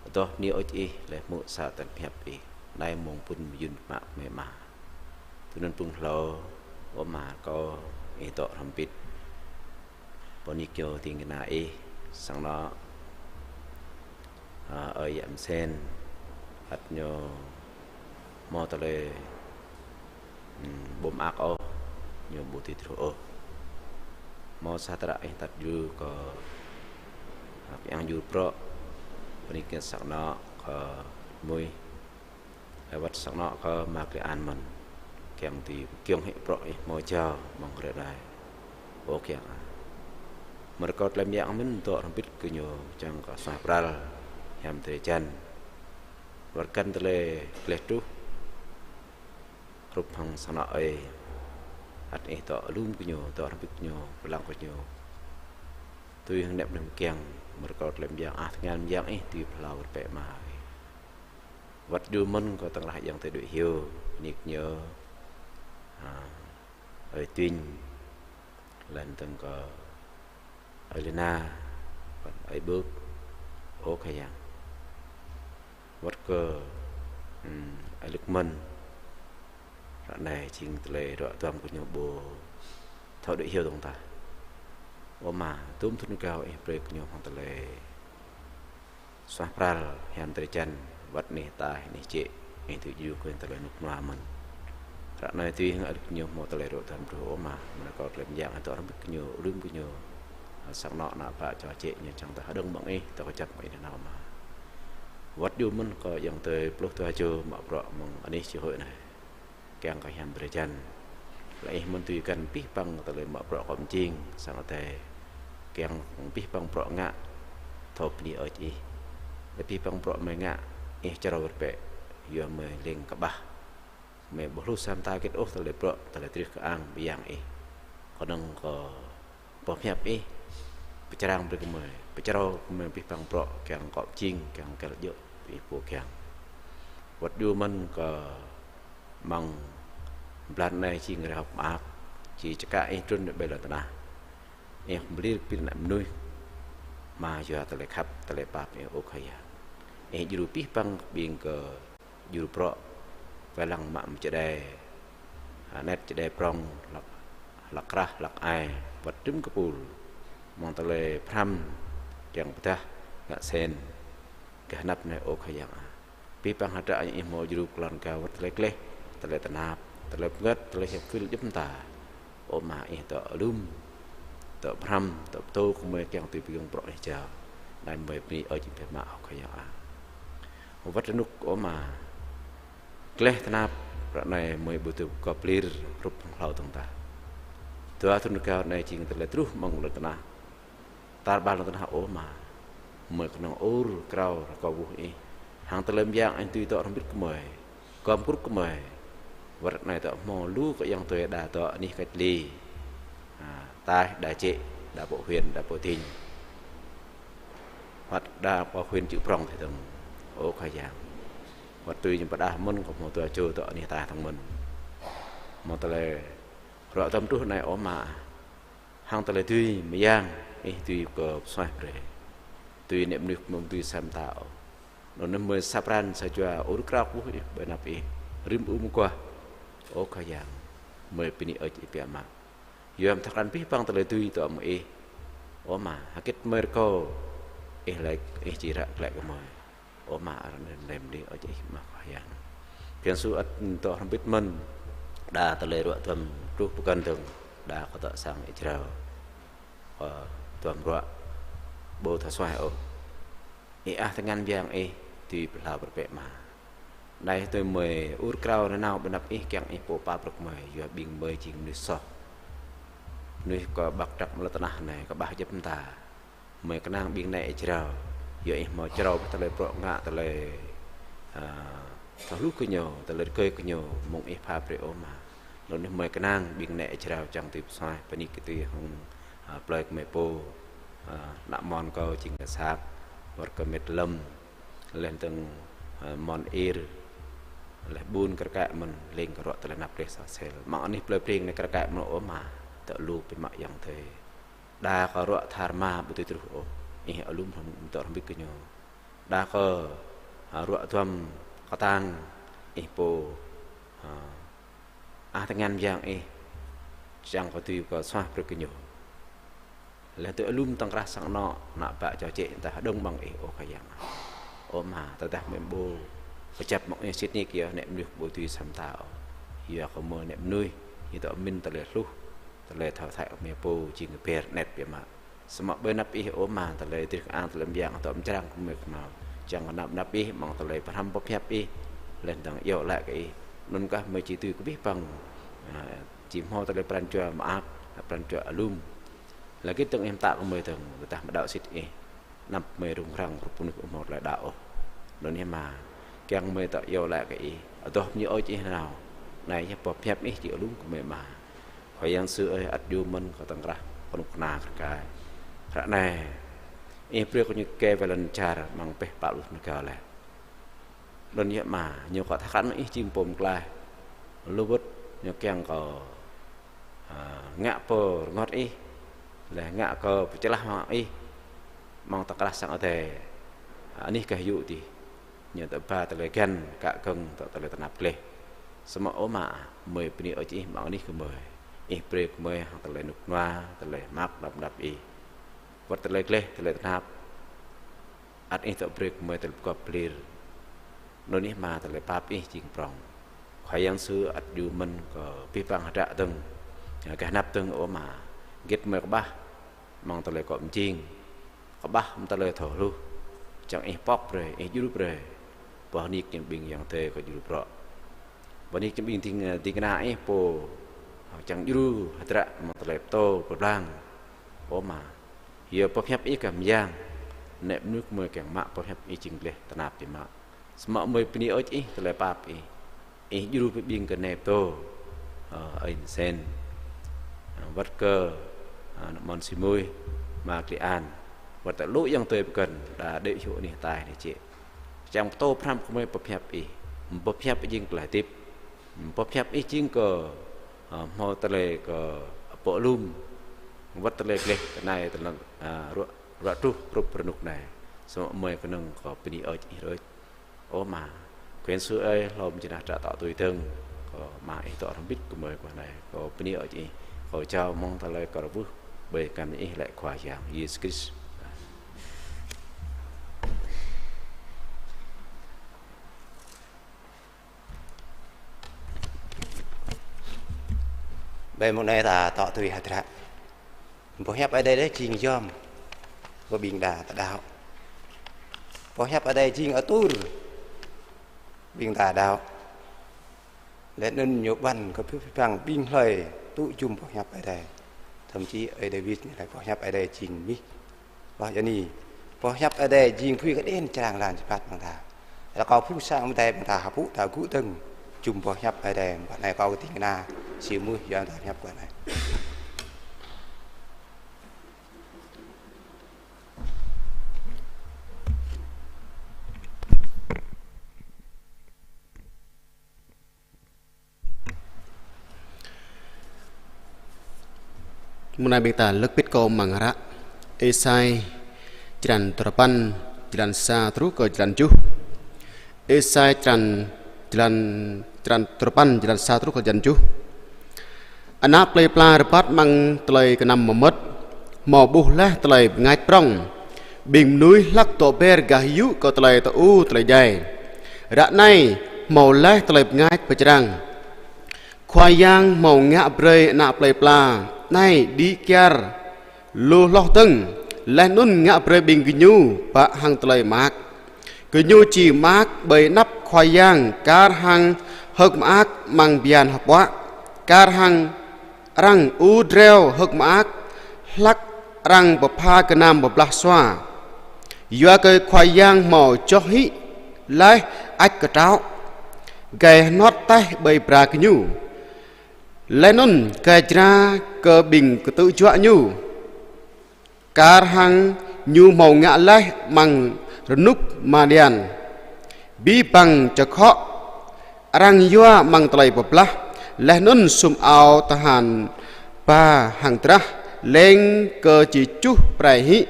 adoh bơni hơơč Ih, laih hmư̆ sa tơlơi pơhiăp Ih, anai mơ̆ng phŭn mơyŭn mă gơmơi Ama. Tui anŭn blung hlâo, ơ Ama kâo, Ih dŏ hrŏm hơbĭt. Pơnik ñu ding kơna Ih, sang anŏ, a, ơi Yă Mơsen, ăt ñu hmâo tơlơi, ưm, ƀu mơak ôh, ñu ƀu dưi truh ôh. Hmâo sa tơlơi Ih tăt djru kơ, a, kiăng djru bruă, pơnik ñu sang anŏ kơ mơi. Ơ wơ̆t sang anŏ kơ Ama Klei An mơ̆n, kiăng dưi kiăng hĭ bruă Ih hmâo jao amăng hrơi anai. Ơ kiăng a. Mơ̆ rơkâo tơlơi mơyang mơ̆n dŏ hrŏm hơbĭt kơ ñu čang kơ suaih pral hiam drơi jăn. Wơ̆t găn tơlơi gleh truh hrup hăng sang anŏ ơi. Ăt Ih dŏ lum kơ ñu, dŏ hrŏm hơbĭt kơ ñu, pơblang kơ ñu. Tui hăng anăp anŭn kiăng, mơ̆ rơkâo tơlơi mơyang ah tơngan mơyang Ih dưi pơhlao rơpĕ Ama ơi. Wơ̆t djru mơ̆n kơ tơ̆ng rah ayŏng adơi Đuĕ Hiu, nik ñu, a, ơi Tuinh, laih dơ̆ng kơ ơi Lina, wơ̆t ơi Bưp, ơ Khua Yang. Wơ̆t kơ, ưm, ơi Lŭk Mơ̆n, ră anai jing tơlơi ruă duăm kơ ñu ƀu thâo Đuĕ Hiu dơ̆ng tah. Ơ Ama, dôm thŭn rơgao Ih brơi kơ ñu hăng tơlơi suaih pral hiam drơi jăn, wơ̆t anih ataih anih jĕ, Ih dưi djru kơ tơlơi rơnŭk rơnua mơ̆n. Ră anai tui hăng ơi Lŭk ñu hmâo tơlơi ruă duăm truh, ơ Ama, mơ̆ rơkâo tơlơi mơyang Ih dŏ hrŏm hơbĭt kơ ñu, rŭm kơ ñu, sang anŏ ană bă čô jĕ ñu čang ta hơđơ̆ng mơ̆ng Ih, ta kơjăp mơ̆ng Ih nanao, ơ Ama. Wơ̆t djru mơ̆n kơ ayŏng adơi pluh dua čô mă bruă mơ̆ng anih čih huĭ anai. Kiăng kơ hiam drơi jăn. Laih Ih mơ̆n dưi găn abih bang tơlơi mă bruă kơ mơjing, sang Ơi Adai. Kiăng abih bang bruă ngă, thâo bơni hơơč Ih. Abih bang bruă gơmơi ngă, Ih črâo rơpĕ, yua gơmơi lêng kơƀah. Gơmơi ƀu hluh sa mơta hơget ôh tơlơi bruă, tơlơi triơh kơang mơyang Ih. Kơnơ̆ng kơ Boh hiăp ih pơčrang brơi kơ gơmơi, pơčrâo kơ gơmơi abih bang bruă kiăng kơ jing, kiăng kơ djơ̆ ih pô kiăng. Wơ̆t yua mơ̆n kơ mơ̆ng blan anai jing hrơi hơ̆k mơak, či čơkă ih trŭn ƀơi lŏn tơnah. Ih pơlir pil ană mơnuih, mă yua tơlơi khăp, tơlơi pap ih, ơ Khua Yang. Ih djru abih bang ƀing kơ djru bruă, wai lăng mă mơčơđai, anet čơđai prŏng, hlăk, hlăk krah, hlăk ai, wơ̆t rĭm kơpul. Mơ̆ng tơlơi pơhrăm, kiăng pơdah, ngă sen, gah anăp anai, ơ Khua Yang ah. Abih bang hơdră ih hmâo djru kơ lŏn gao wơ̆t tơlơi gleh, tơlơi tơnap, tơlơi pơngơ̆t, tơlơi hiăp fil djŏp mơta. Ơ Ama, ih dŏ alum, dŏ pơhrăm, dŏ pơtô kơ gơmơi kiăng tui pơgiŏng bruă ih jao. Anai gơmơi bơni ơi či pơmă, ơ Khua Yang ah. Wơ̆t rơnŭk, ơ Ama, gleh tơnap, ră anai gơmơi ƀu tŭ kơ pơlir hrup hăng hlâo dơ̆ng tah. Dua thŭn rơgao anai jing tơlơi truh mơ̆ng lŏn tơnah. Tar ƀar lŏn tơnah, ơ Ama, gơmơi kơnơ̆ng ur krao rơkâo ƀuh ih. Hăng tơlơi mơyang ih dưi dŏ hrŏm hơbĭt gơmơi, gom gru gơmơi. Wơ̆t ră anai dŏ hmâo lu kơ ayŏng adơi đa dŏ anih cách ly. Ha, ataih đa jĕ, đa pơ huyện, đa pơ tỉnh. Wơ̆t đa pơ huyện čư̆ prŏng tơdang, ơ Khua Yang. Wơ̆t tui ñu pơdah mơ̆n kơ hmâo dua čô dŏ anih ataih dơ̆ng mơ̆n. Hmâo tơlơi ruă duăm truh anai, ơ Ama. Hăng tơlơi dưi mơyang ih dưi kơ pơsuaih brơi. Tui ană mơnuih mơ̆ng dưi sa mơta ôh. Anŭn gơmơi sa pran sa jua ur krao kơ ƀuh ih ƀơi anăp ih, rĭm ƀu mơguah. Ơ Khua Yang, gơmơi bơni ơi či pơmă. Yua mơ̆ng tơlơi abih bang tơlơi dưi dŏ mơ̆ng ih, ơ Ama, hơget gơmơi rơkâo, ih laĭ, ih či ră glaĭ kơ gơmơi. Ơ Ama, arăng nem đi, ơ či ih mă Khua Yang. Kiăng su ăt dŏ hrŏm hơbĭt mơ̆n, đa tơlơi ruă duăm truh pơkŏn dơ̆ng, đa kơ dŏ sang ih jrao. Ơ, duăm ruă, ƀu thâo suaih ôh. Ih ah tơngan mơyang ih, dưi pơhlao pơrơpĕ mă. Anai tui gơmơi ur krao nanao ƀơi anăp ih kiăng ih pô pap brơi kơ gơmơi, yua ƀing gơmơi jing mơnuih soh. Mơnuih kơ ƀăk trăk mơ̆ng lŏn tơnah anai, kơƀah djŏp mơta. Gơmơi kơnang ƀing anai ih jrao, yua ih hmâo črâo brơi tơlơi bruă ngă, tơlơi, a, thâo hluh kơ ñu, tơlơi rơgơi kơ ñu, mơ̆ng ih pha brơi, ơ Ama. Anŭn ih gơmơi kơnang ƀing anai ih jrao čang tui pơsuaih, pơnik kơ tui hăng, a, plơi gơmơi pô, a, ană mon kâo jing kơ Sat, wơ̆t kơ Met Lâm, laih dơ̆ng, a, mon Ir, laih ƀun kơ rơkơi mơ̆n, leng kơ ruă tơlơi anăp gleh sa sel. Mơ̆ng anih plơi Breng anai kơ rơkơi mơ̆n, ơ Ama, dŏ lu pơmă ayŏng adơi. Đa kơ ruă tha rơma ƀu dưi truh ôh, ih alum hrŏm dŏ hrŏm hơbĭt kơ ñu. Đa kơ, a, ruă duăm kơtang, ih pô, a, ah tơngan mơyang ih, čang kơ dưi kơ suaih brơi kơ ñu. Laih dŏ alum tŏng krah sang anŏ, ană bă čô jĕ dah hơđơ̆ng mơ̆ng ih, ơ Khua Yang. Ơ Ama, tơdah gơmơi ƀu pơčăp mơ̆ng ih sĭt nik yơh, ană mơnuih ƀu dưi sa mơta ôh. Yua kơ gơmơi ană mơnuih, ih dŏ pơmĭn tơlơi hluh, tơlơi thâo thăi kơ gơmơi pô, jing kơ ber anet biă mă. Samơ̆ ƀơi anăp ih, ơ Ama, tơlơi dêh kơang, tơlơi mơyang dŏ pơčrang kơ gơmơi kơnăl. Čang kơ anăp, anăp ih, mơ̆ng tơlơi pơhrăm pơhiăp ih, laih dơ̆ng iâu laĭ kơ ih. Anŭn kah gơmơi či dưi kơ abih bang, a, či hmâo tơlơi pran jua mơak, pran jua alum. Laih dơ̆ng ih pơtă kơ gơmơi dơ̆ng, tơdah mơ̆ đaŏ sĭt ih, anăp gơmơi rŭng răng, hrup mơnuih ƀu hmâo tơlơi đaŏ ôh. Anŭn yơh Ama, kiăng gơmơi dŏ iâu laĭ kơ ih, adoh mơ̆ng ih ôh či ih nanao. Anai yơh boh hiăp ih či alum kơ gơmơi Ama. Khua Yang Yêsu ơi, ăt djru mơ̆n kơ tŏng krah kơnuk kơna kar kaĭ. Ră anai, ih brơi kơ ñu kơ wai lŏn čar mơ̆ng pĕh pă pluh thŭn rơgao laih. Anŭn yơh Ama, ñu kơ thâo krăn ih jing pô pơklaih. Lu wơ̆t ñu kiăng kơ, a, ngă pơrơngot ih, laih ngă kơ pơčơlah mă ih, mơ̆ng tŏng krah sang adai, a, anih gah yŭ dih. Ñu dŏ ba tơlơi găn, kă gơ̆ng dŏ tơlơi tơnap gleh. Samơ̆ ơ Ama, gơmơi bơni ơi či ih mơ̆ng anih gơmơi. Ih brơi kơ gơmơi hăng tơlơi rơnŭk rơnua, tơlơi mơak đăp đăp ih. Wơ̆t tơlơi gleh, tơlơi tơnap, ăt ih dŏ brơi kơ gơmơi tơlơi pơgop pơlir. Anŭn yơh Ama, tơlơi pap ih jing prŏng. Khua Yang Yêsu ăt djru mơ̆n kơ abih bang hơdră dơ̆ng, gah anăp dơ̆ng, ơ Ama. Hơget gơmơi kơƀah, mơ̆ng tơlơi kŏ mơjing, kơƀah mơ̆ng tơlơi thâo hluh, čang ih pŏk brơi, ih djru brơi. Boh nik ñu ƀing ayŏng adơi kơ djru bruă. Boh nik ñu ƀing ding, ding kơna ih pô, čang djru hơdră mơ̆ng tơlơi pơtô pơblang. Ơ Ama, yua boh hiăp ih kah mơyang, ană mơnuih gơmơi kiăng mă boh hiăp ih jing gleh tơnap biă mă. Samơ̆ gơmơi bơni ơi ih tơlơi pap ih. Ih djru brơi ƀing kơ anai pơtô, ơ, ơi Sen. Ơ, wơ̆t kơ, Ană mơnuih si mơnuih, mă kli an. Wơ̆t tơlơi yang tui pơkŏn, đa đĕ hiu anih tai anih čĕ. Čang pơtô pơhrăm kơ gơmơi pơhiăp Ih. Pơhiăp Ih jing tơlơi hơdip. Pơhiăp Ih jing kơ, ơ, hmâo tơlơi kơ pơlum. Wơ̆t tơlơi gleh tơ anai tơlơi, ơ, ruă, ruă truh hrup rơnŭk anai. Samơ̆ gơmơi kơnơ̆ng kơ bơni hơơč Ih rơ̆. Ơ Ama, Khua Yang Yêsu ơi, hlâo mơ̆ng jơnah tră tŏ tui dơ̆ng, kơ Ama Ih dŏ hrŏm hơbĭt kơ gơmơi guah anai, kơ bơni hơơč Ih, kơ jao mơ̆ng tơlơi kơ rơwưh, ƀơi kơnăm Ih lĕ Khua Yang Yêsu Krist. Ƀơi mông anai ta dŏ tui hơdră. Boh hiăp Ơi Adai đơi jing yom kơ ƀing ta tơđao. Boh hiăp Ơi Adai jing atur ƀing ta đao. Lĕ anŭn ñu ƀuăn kơ pih păng ƀing hlơi tŭ jum boh hiăp Ơi Adai. Thậm chí Ơi Adai wĭt ñu laĭ boh hiăp Ơi Adai jing mih. Wah, yua anai, boh hiăp Ơi Adai jing phui kơđen črang lan čơpăt ƀing ta. Rơkâo phung sang mơdai ƀing ta hơpŭ ta gŭ dơ̆ng jum boh hiăp Ơi Adai, ƀơi anai kâo kơting kơna, si mơnuih yua ta hiăp ƀơi anai. Mơ̆ng anai ƀing ta lơ̆k pĭt kơ amăng hră Êsai črăn duapăn, jơlan sa truh kơ jơlan tơjuh. Êsai črăn, jơlan, črăn duapăn, jơlan sa truh kơ jơlan tơjuh. Ană plei pla rơbat amăng tơlơi kơnăm mơmŏt, hmâo ƀuh laih tơlơi bơngač prŏng. Ƀing mơnuih hlăk dŏ ber gah yŭ kơ tơlơi tơ-u tơlơi djai. Ră anai hmâo laih tơlơi bơngač pơčrang. Khua Yang hmâo ngă brơi ană plei pla anai đĭ kyar lu hloh dơ̆ng, laih anŭn ngă brơi ƀing gơñu bă hăng tơlơi mơak. Gơñu či mơak ƀơi anăp Khua Yang kar hăng hơ̆k mơak amăng bơyan hơpuă, kar hăng arăng ur dreo hơ̆k mơak, hlăk arăng pơpha gơnam pơblah sua. Yua kơ Khua Yang hmâo joh hĭ laih ăč kơtraŏ, gai hơnuăt taih ƀơi bra gơñu, laih anŭn gai jra kơ ƀing kơtư̆ juă ñu. Kar hăng ñu hmâo ngă laih amăng rơnŭk Madian, abih bang čơkhŏ arăng yua amăng tơlơi pơblah, laih anŭn sum ao tơhan ba hăng drah, leng kơ či čuh prai hĭ,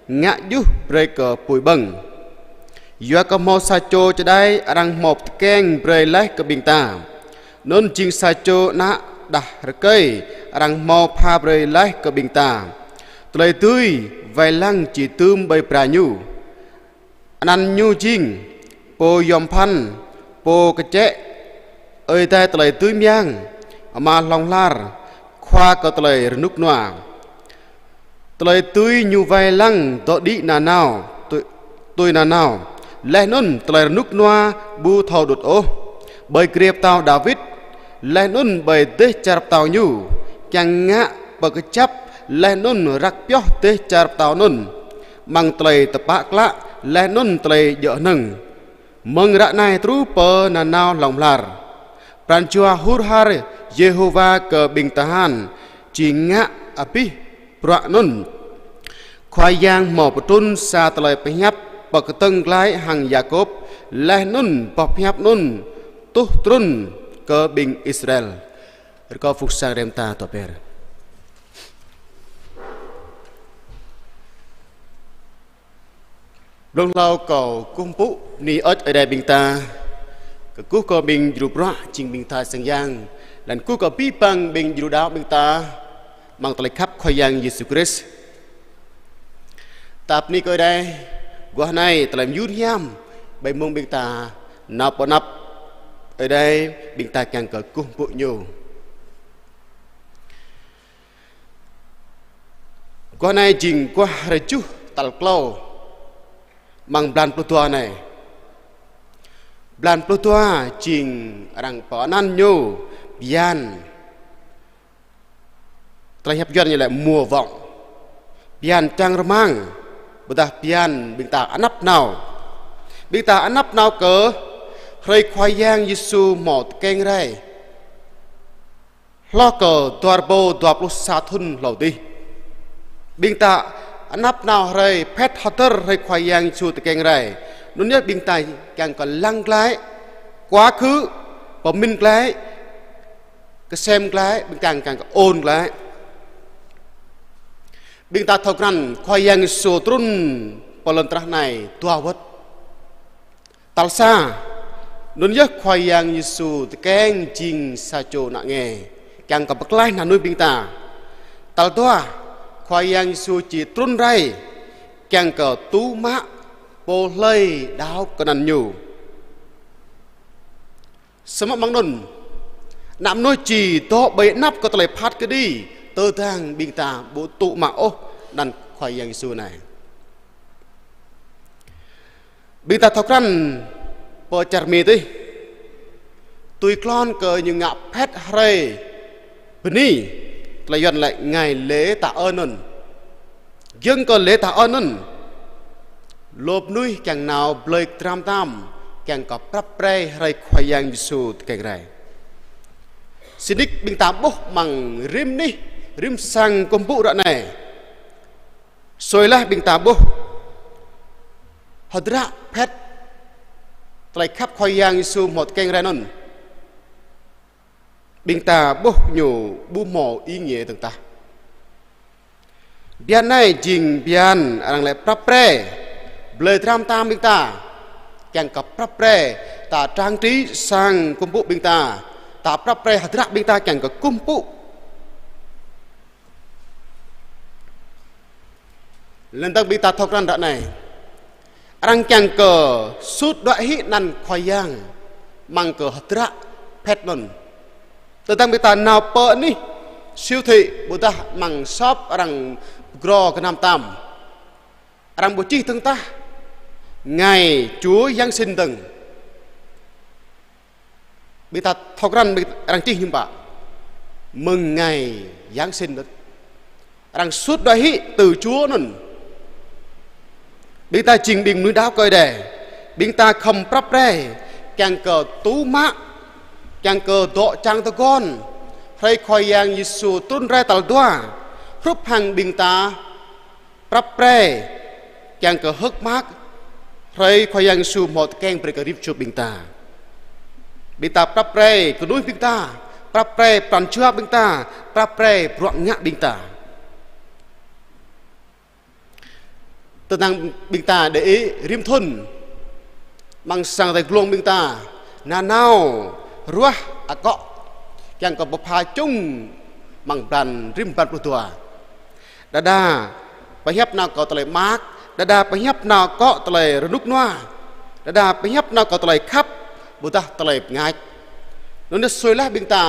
ngă djuh brơi kơ apui ƀơ̆ng. Yua kơ hmâo sa čô čơđai arăng hmâo pơtơkeng brơi laih kơ ƀing ta, anŭn jing sa čô ană đah rơkơi arăng hmâo pha brơi laih kơ ƀing ta. Tơlơi dưi wai lăng či dưm ƀơi bra ñu. Anăn ñu jing Pô Yom Pơphan, Pô Kơčĕ, Ơi Adai tơlơi dưi mơyang, Ama hlŏng lar, Khua kơ tơlơi rơnŭk rơnua. Tơlơi dưi ñu wai lăng dŏ đĭ nanao, tui, tui nanao. Laih anŭn tơlơi rơnŭk rơnua ƀu thâo đŭt ôh. Ƀơi grê pơtao Dawid, laih anŭn ƀơi dêh čar pơtao ñu, kiăng ngă pơkơjăp, laih anŭn răk pioh dêh čar pơtao anŭn amăng tơlơi tơpă klă, laih anŭn tơlơi djơ̆ hơnơ̆ng. Mơ̆ng ră anai truh pơ nanao hlŏng lar, pran jua hur har Yêhôwa kơ ƀing tơhan či ngă abih bruă anŭn. Khua Yang hmâo pơtrŭn sa tơlơi pơhiăp pơkơdơ̆ng glaĭ hăng Yakôb, laih anŭn boh pơhiăp anŭn tuh trŭn kơ ƀing Israel. Rơkâo phung sang rem ta tŏ ber. Blung hlâo kâo kơkuh pơpŭ bơni hơơč Ơi Adai ƀing ta, kơkuh kơ ƀing djru bruă jing ƀing tha sang yang, laih anŭn kơkuh kơ abih bang ƀing djru đaŏ ƀing ta, amăng tơlơi khăp Khua Yang Yêsu Krist. Ta bơni kơ Ơi Adai, guah anai tơlơi mơyun hiam, ƀơi mông ƀing ta nao pơ anăp Ơi Adai, ƀing ta kiăng kơ kơkuh pơpŭ Ñu. Guah anai jing guah rơjuh tal klâo amăng blan pluh dua anai. Blan pluh dua jing arăng pơ̆ anăn ñu bơyan. Tơlơi hiăp Yuan ñu laĭ mùa vọng. Bơyan čang rơmang, ƀôdah bơyan ƀing ta anăp nao. Ƀing ta anăp nao kơ hrơi Khua Yang Yêsu hmâo tơkeng rai. Hloh kơ dua rơbâo dua pluh sa thŭn hlâo adih. Ƀing ta anăp nao hrơi phĕt hơdơr hrơi Khua Yang Yêsu tơkeng rai. Anŭn yơh ƀing ta kiăng kơ lăng glaĭ, quá khứ, pơmĭn glaĭ, kơsem glaĭ, ƀing ta kiăng kơ ôn glaĭ. Ƀing ta thâo krăn Khua Yang Yêsu trŭn pơ lŏn tơnah anai dua wơ̆t. Tal sa, anŭn yơh Khua Yang Yêsu tơkeng jing sa čô ană nge, kiăng kơ pơklaih ană mơnuih ƀing ta. Tal dua, Khua Yang Yêsu či trŭn rai, kiăng kơ tŭ mă pô hlơi đaŏ kơ anăn Ñu. Samơ̆ mơ̆ng anŭn, ană mơnuih či dŏ ƀơi anăp kơ tơlơi phat kơđi, tơdang ƀing ta ƀu tŭ mă ôh anăn Khua Yang Yêsu anai. Ƀing ta thâo krăn pơ čar Mi tih, tui klon kơ ñu ngă phĕt hrơi bơni, tơlơi Yuan laĭ ngày lễ Tạ ơn anŭn. Giŏng kơ lễ Tạ ơn anŭn, lu mơnuih kiăng nao blơi dram tam, kiăng kơ prăp pre hrơi Khua Yang Yêsu tơkeng rai. Sĭt nik ƀing ta ƀuh amăng rĭm anih, rĭm sang kơkuh pơpŭ ră anai. Sui laih ƀing ta ƀuh hơdră phĕt tơlơi khăp Khua Yang Yêsu hmâo tơkeng rai anŭn, ƀing ta ƀuh ñu ƀu hmâo ý nghĩa dơ̆ng tah. Bơyan anai jing bơyan arăng laĭ prăp pre, blơi dram tam ƀing ta, kiăng kơ prăp pre, ta trang trí sang kơkuh pơpŭ ƀing ta, ta prăp pre hơdră ƀing ta kiăng kơ kơkuh pơpŭ. Lŏn tơnah ƀing ta thâo krăn ră anai, arăng kiăng kơ sut đuaĭ hĭ anăn Khua Yang amăng kơ hơdră phĕt anŭn. Tơdang ƀing ta nao pơ anih siêu thị ƀôdah amăng shop arăng pơgro gơnam tam, arăng ƀu čih dơ̆ng tah ngày Chúa Giáng sinh dơ̆ng. Ƀing ta thâo krăn ƀing arăng čih hiư̆m pă: mừng ngày Giáng sinh anŭn. Arăng sut đuaĭ hĭ từ Chúa anŭn. Ƀing ta jing ƀing mơnuih đaŏ kơ Ơi Adai, ƀing ta khŏm prăp pre kiăng kơ tŭ mă, kiăng kơ dŏ čang tơguan hrơi Khua Yang Yêsu trŭn rai tal dua, hrup hăng ƀing ta prăp pre kiăng kơ hơ̆k mơak hrơi Khua Yang Yêsu hmâo tơkeng brơi kơ rĭm čô ƀing ta. Ƀing ta prăp pre kơnuih ƀing ta, prăp pre pran jua ƀing ta, prăp pre bruă ngă ƀing ta. Tơdang ƀing ta đei rĭm thŭn, amăng sang Ơi Adai glông ƀing ta nanao ruah akŏ kiăng kơ pơpha čŭng amăng blan rĭm blan pluh dua. Đơđa pơhiăp nao kơ tơlơi mơak, đơđa pơhiăp nao kơ tơlơi rơnŭk rơnua, đơđa pơhiăp nao kơ tơlơi khăp, ƀôdah tơlơi bơngač. Anŭn yơh sui laih ƀing ta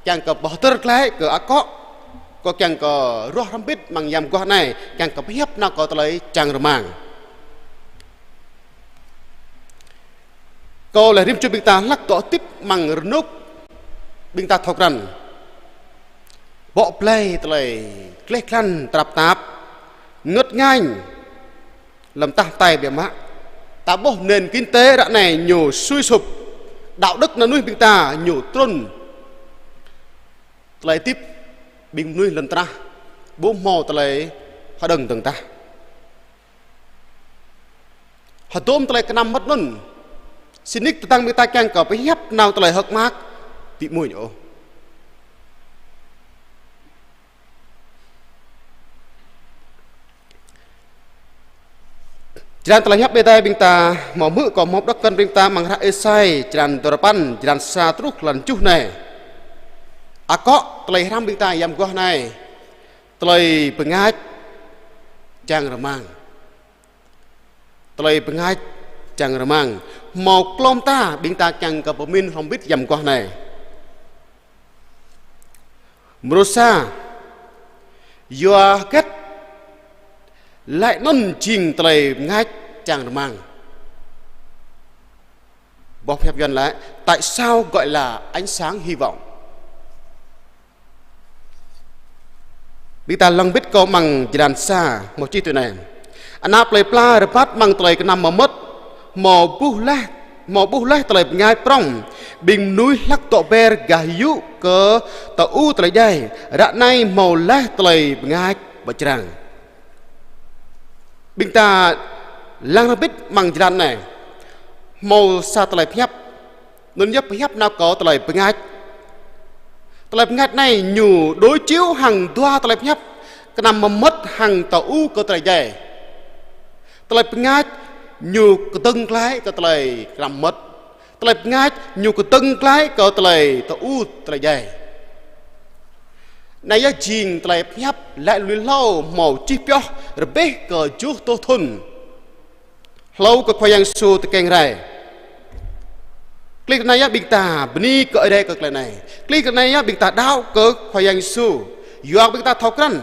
kiăng kơ pơhơdơr glaĭ kơ akŏ, kơ kiăng kơ ruah hrŏm hơbĭt amăng mơguah anai, kiăng kơ pơhiăp nao kơ tơlơi čang rơmang. Kơ lĕ rĭm čô ƀing ta hlăk dŏ hơdip amăng rơnŭk, ƀing ta thâo krăn bŏ blai tơlơi gleh glan tơnap tap, ngơ̆t ngañ, lăm tah tai biă mă. Ta ƀuh nền kinh tế ră anai ñu sui sụp, đạo đức ană mơnuih ƀing ta ñu trŭn. Tơlơi hơdip ƀing mơnuih lŏn tơnah ƀu hmâo tơlơi hơđơ̆ng dơ̆ng tah. Hơdôm tơlơi kơnăm mơ̆t anŭn, sĭt nik tơdang ƀing ta kiăng kơ pơhiăp nao tơlơi hơ̆k mơak, ƀu mơ̆n ôh. Jơlan tơlơi hiăp Ơi Adai ƀing ta hmâo hmư̆ kơ hmâo đŏk kơ ƀing ta amăng hră Êsai, jơlan dua rơpăn, jơlan sa truh jơlan tơjuh anai. Akŏ tơlơi hrăm ƀing ta amăng mơguah anai, tơlơi bơngač čang rơmang. Tơlơi bơngač čang rơmang. Hmâo klŏm ta, ƀing ta kiăng kơ pơmĭn hrŏm hơbĭt amăng mơguah anai. Mrô sa, yua hơget laĭ anŭn jing tơlơi bơngač čang rơmang? Boh hiăp Yuan laĭ, tại sao gọi là ánh sáng hy vọng? Ƀing ta lăng hơbĭt kơ amăng jơlan sa, hmâo čih tui anai: Ană plei pla rơbat amăng tơlơi kơnăm mơmŏt, hmâo ƀuh laih, hmâo ƀuh laih tơlơi bơngač prŏng, ƀing mơnuih hlăk dŏ ber gah yŭ kơ tơ-u tơlơi djai, ră anai hmâo laih tơlơi bơngač pơčrang. Ƀing ta lăng rơbit amăng jơlan anai. Hmâo sa tơlơi pơhiăp. Anŭn yơh pơhiăp nao kơ tơlơi bơngač. Tơlơi bơngač anai ñu đối chiếu hăng dua tơlơi pơhiăp. Kơnăm mơmŏt hăng tơ-u kơ tơlơi djai. Tơlơi bơngač ñu kơdơ̆ng glaĭ kơ tơlơi kơnăm mơmŏt. Tơlơi bơngač ñu kơdơ̆ng glaĭ kơ tơlơi tơ-u tơlơi djai. Anai yơh jing tơlơi pơhiăp laĭ lui hlâo hmâo čih pioh rơbêh kơ tơjuh rơtuh thŭn. Hlâo kơ Khua Yang Yêsu tơkeng rai. Klĭ anai yơh ƀing ta bơni kơ Ơi Adai kơ klĭ anai. Klĭ anai yơh ƀing ta đaŏ kơ Khua Yang Yêsu. Yua kơ ƀing ta thâo krăn.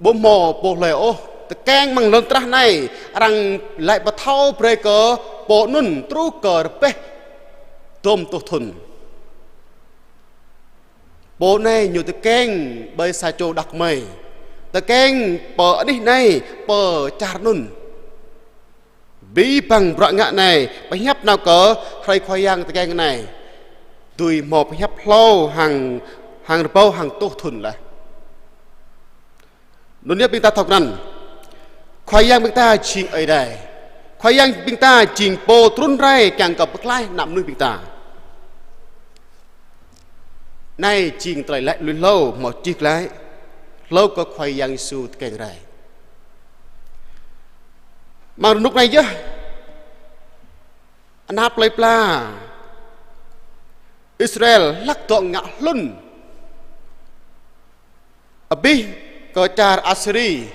Ƀu hmâo pô hlơi ôh, tơkeng amăng lŏn tơnah anai, arăng laĭ pơthâo brơi kơ pô anŭn truh kơ rơbêh tơjuh rơtuh thŭn. Pô anai ñu tơkeng ƀơi sa čô đah kơmơi. Tơkeng pơ anih anai, pơ čar anŭn. Abih bang bruă ngă anai, pơhiăp nao kơ hrơi Khua Yang tơkeng anai. Dưi hmâo pơhiăp hlâo hăng, hăng rơbâo hăng rơtuh thŭn laih. Anŭn yơh ƀing ta thâo krăn. Khua Yang ƀing ta jing Ơi Adai. Khua Yang ƀing ta jing pô trŭn rai kiăng kơ pơklaih ană mơnuih ƀing ta. Anai jing tơlơi laĭ lui hlâo hmâo čih glaĭ. Hlâo kơ Khua Yang Yêsu tơkeng rai. Amăng rơnŭk anai yơh. Ană plơi pla Israel hlak dŏ ngă hlŭn. Abih kơ čar Asiri.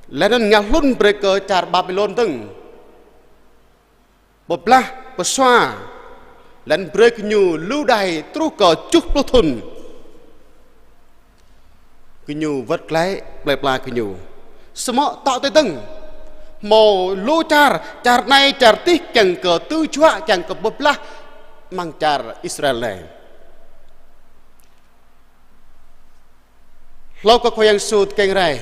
Laih anŭn ngă hlŭn brơi kơ čar Babilôn dơ̆ng. Pơblah, pơsua. Laih anŭn brơi kơ ñu lu đài truh kơ tơjuh pluh thŭn. Kơ ñu wơ̆t glaĭ plơi pla kơ ñu. Samơ̆ tŏ tui dơ̆ng. Hmâo lu čar, čar anai, čar adih, kiăng kơ tư̆ juă, kiăng kơ pơblah amăng čar Israel anai. Hlâo kơ Khua Yang Yêsu tơkeng rai.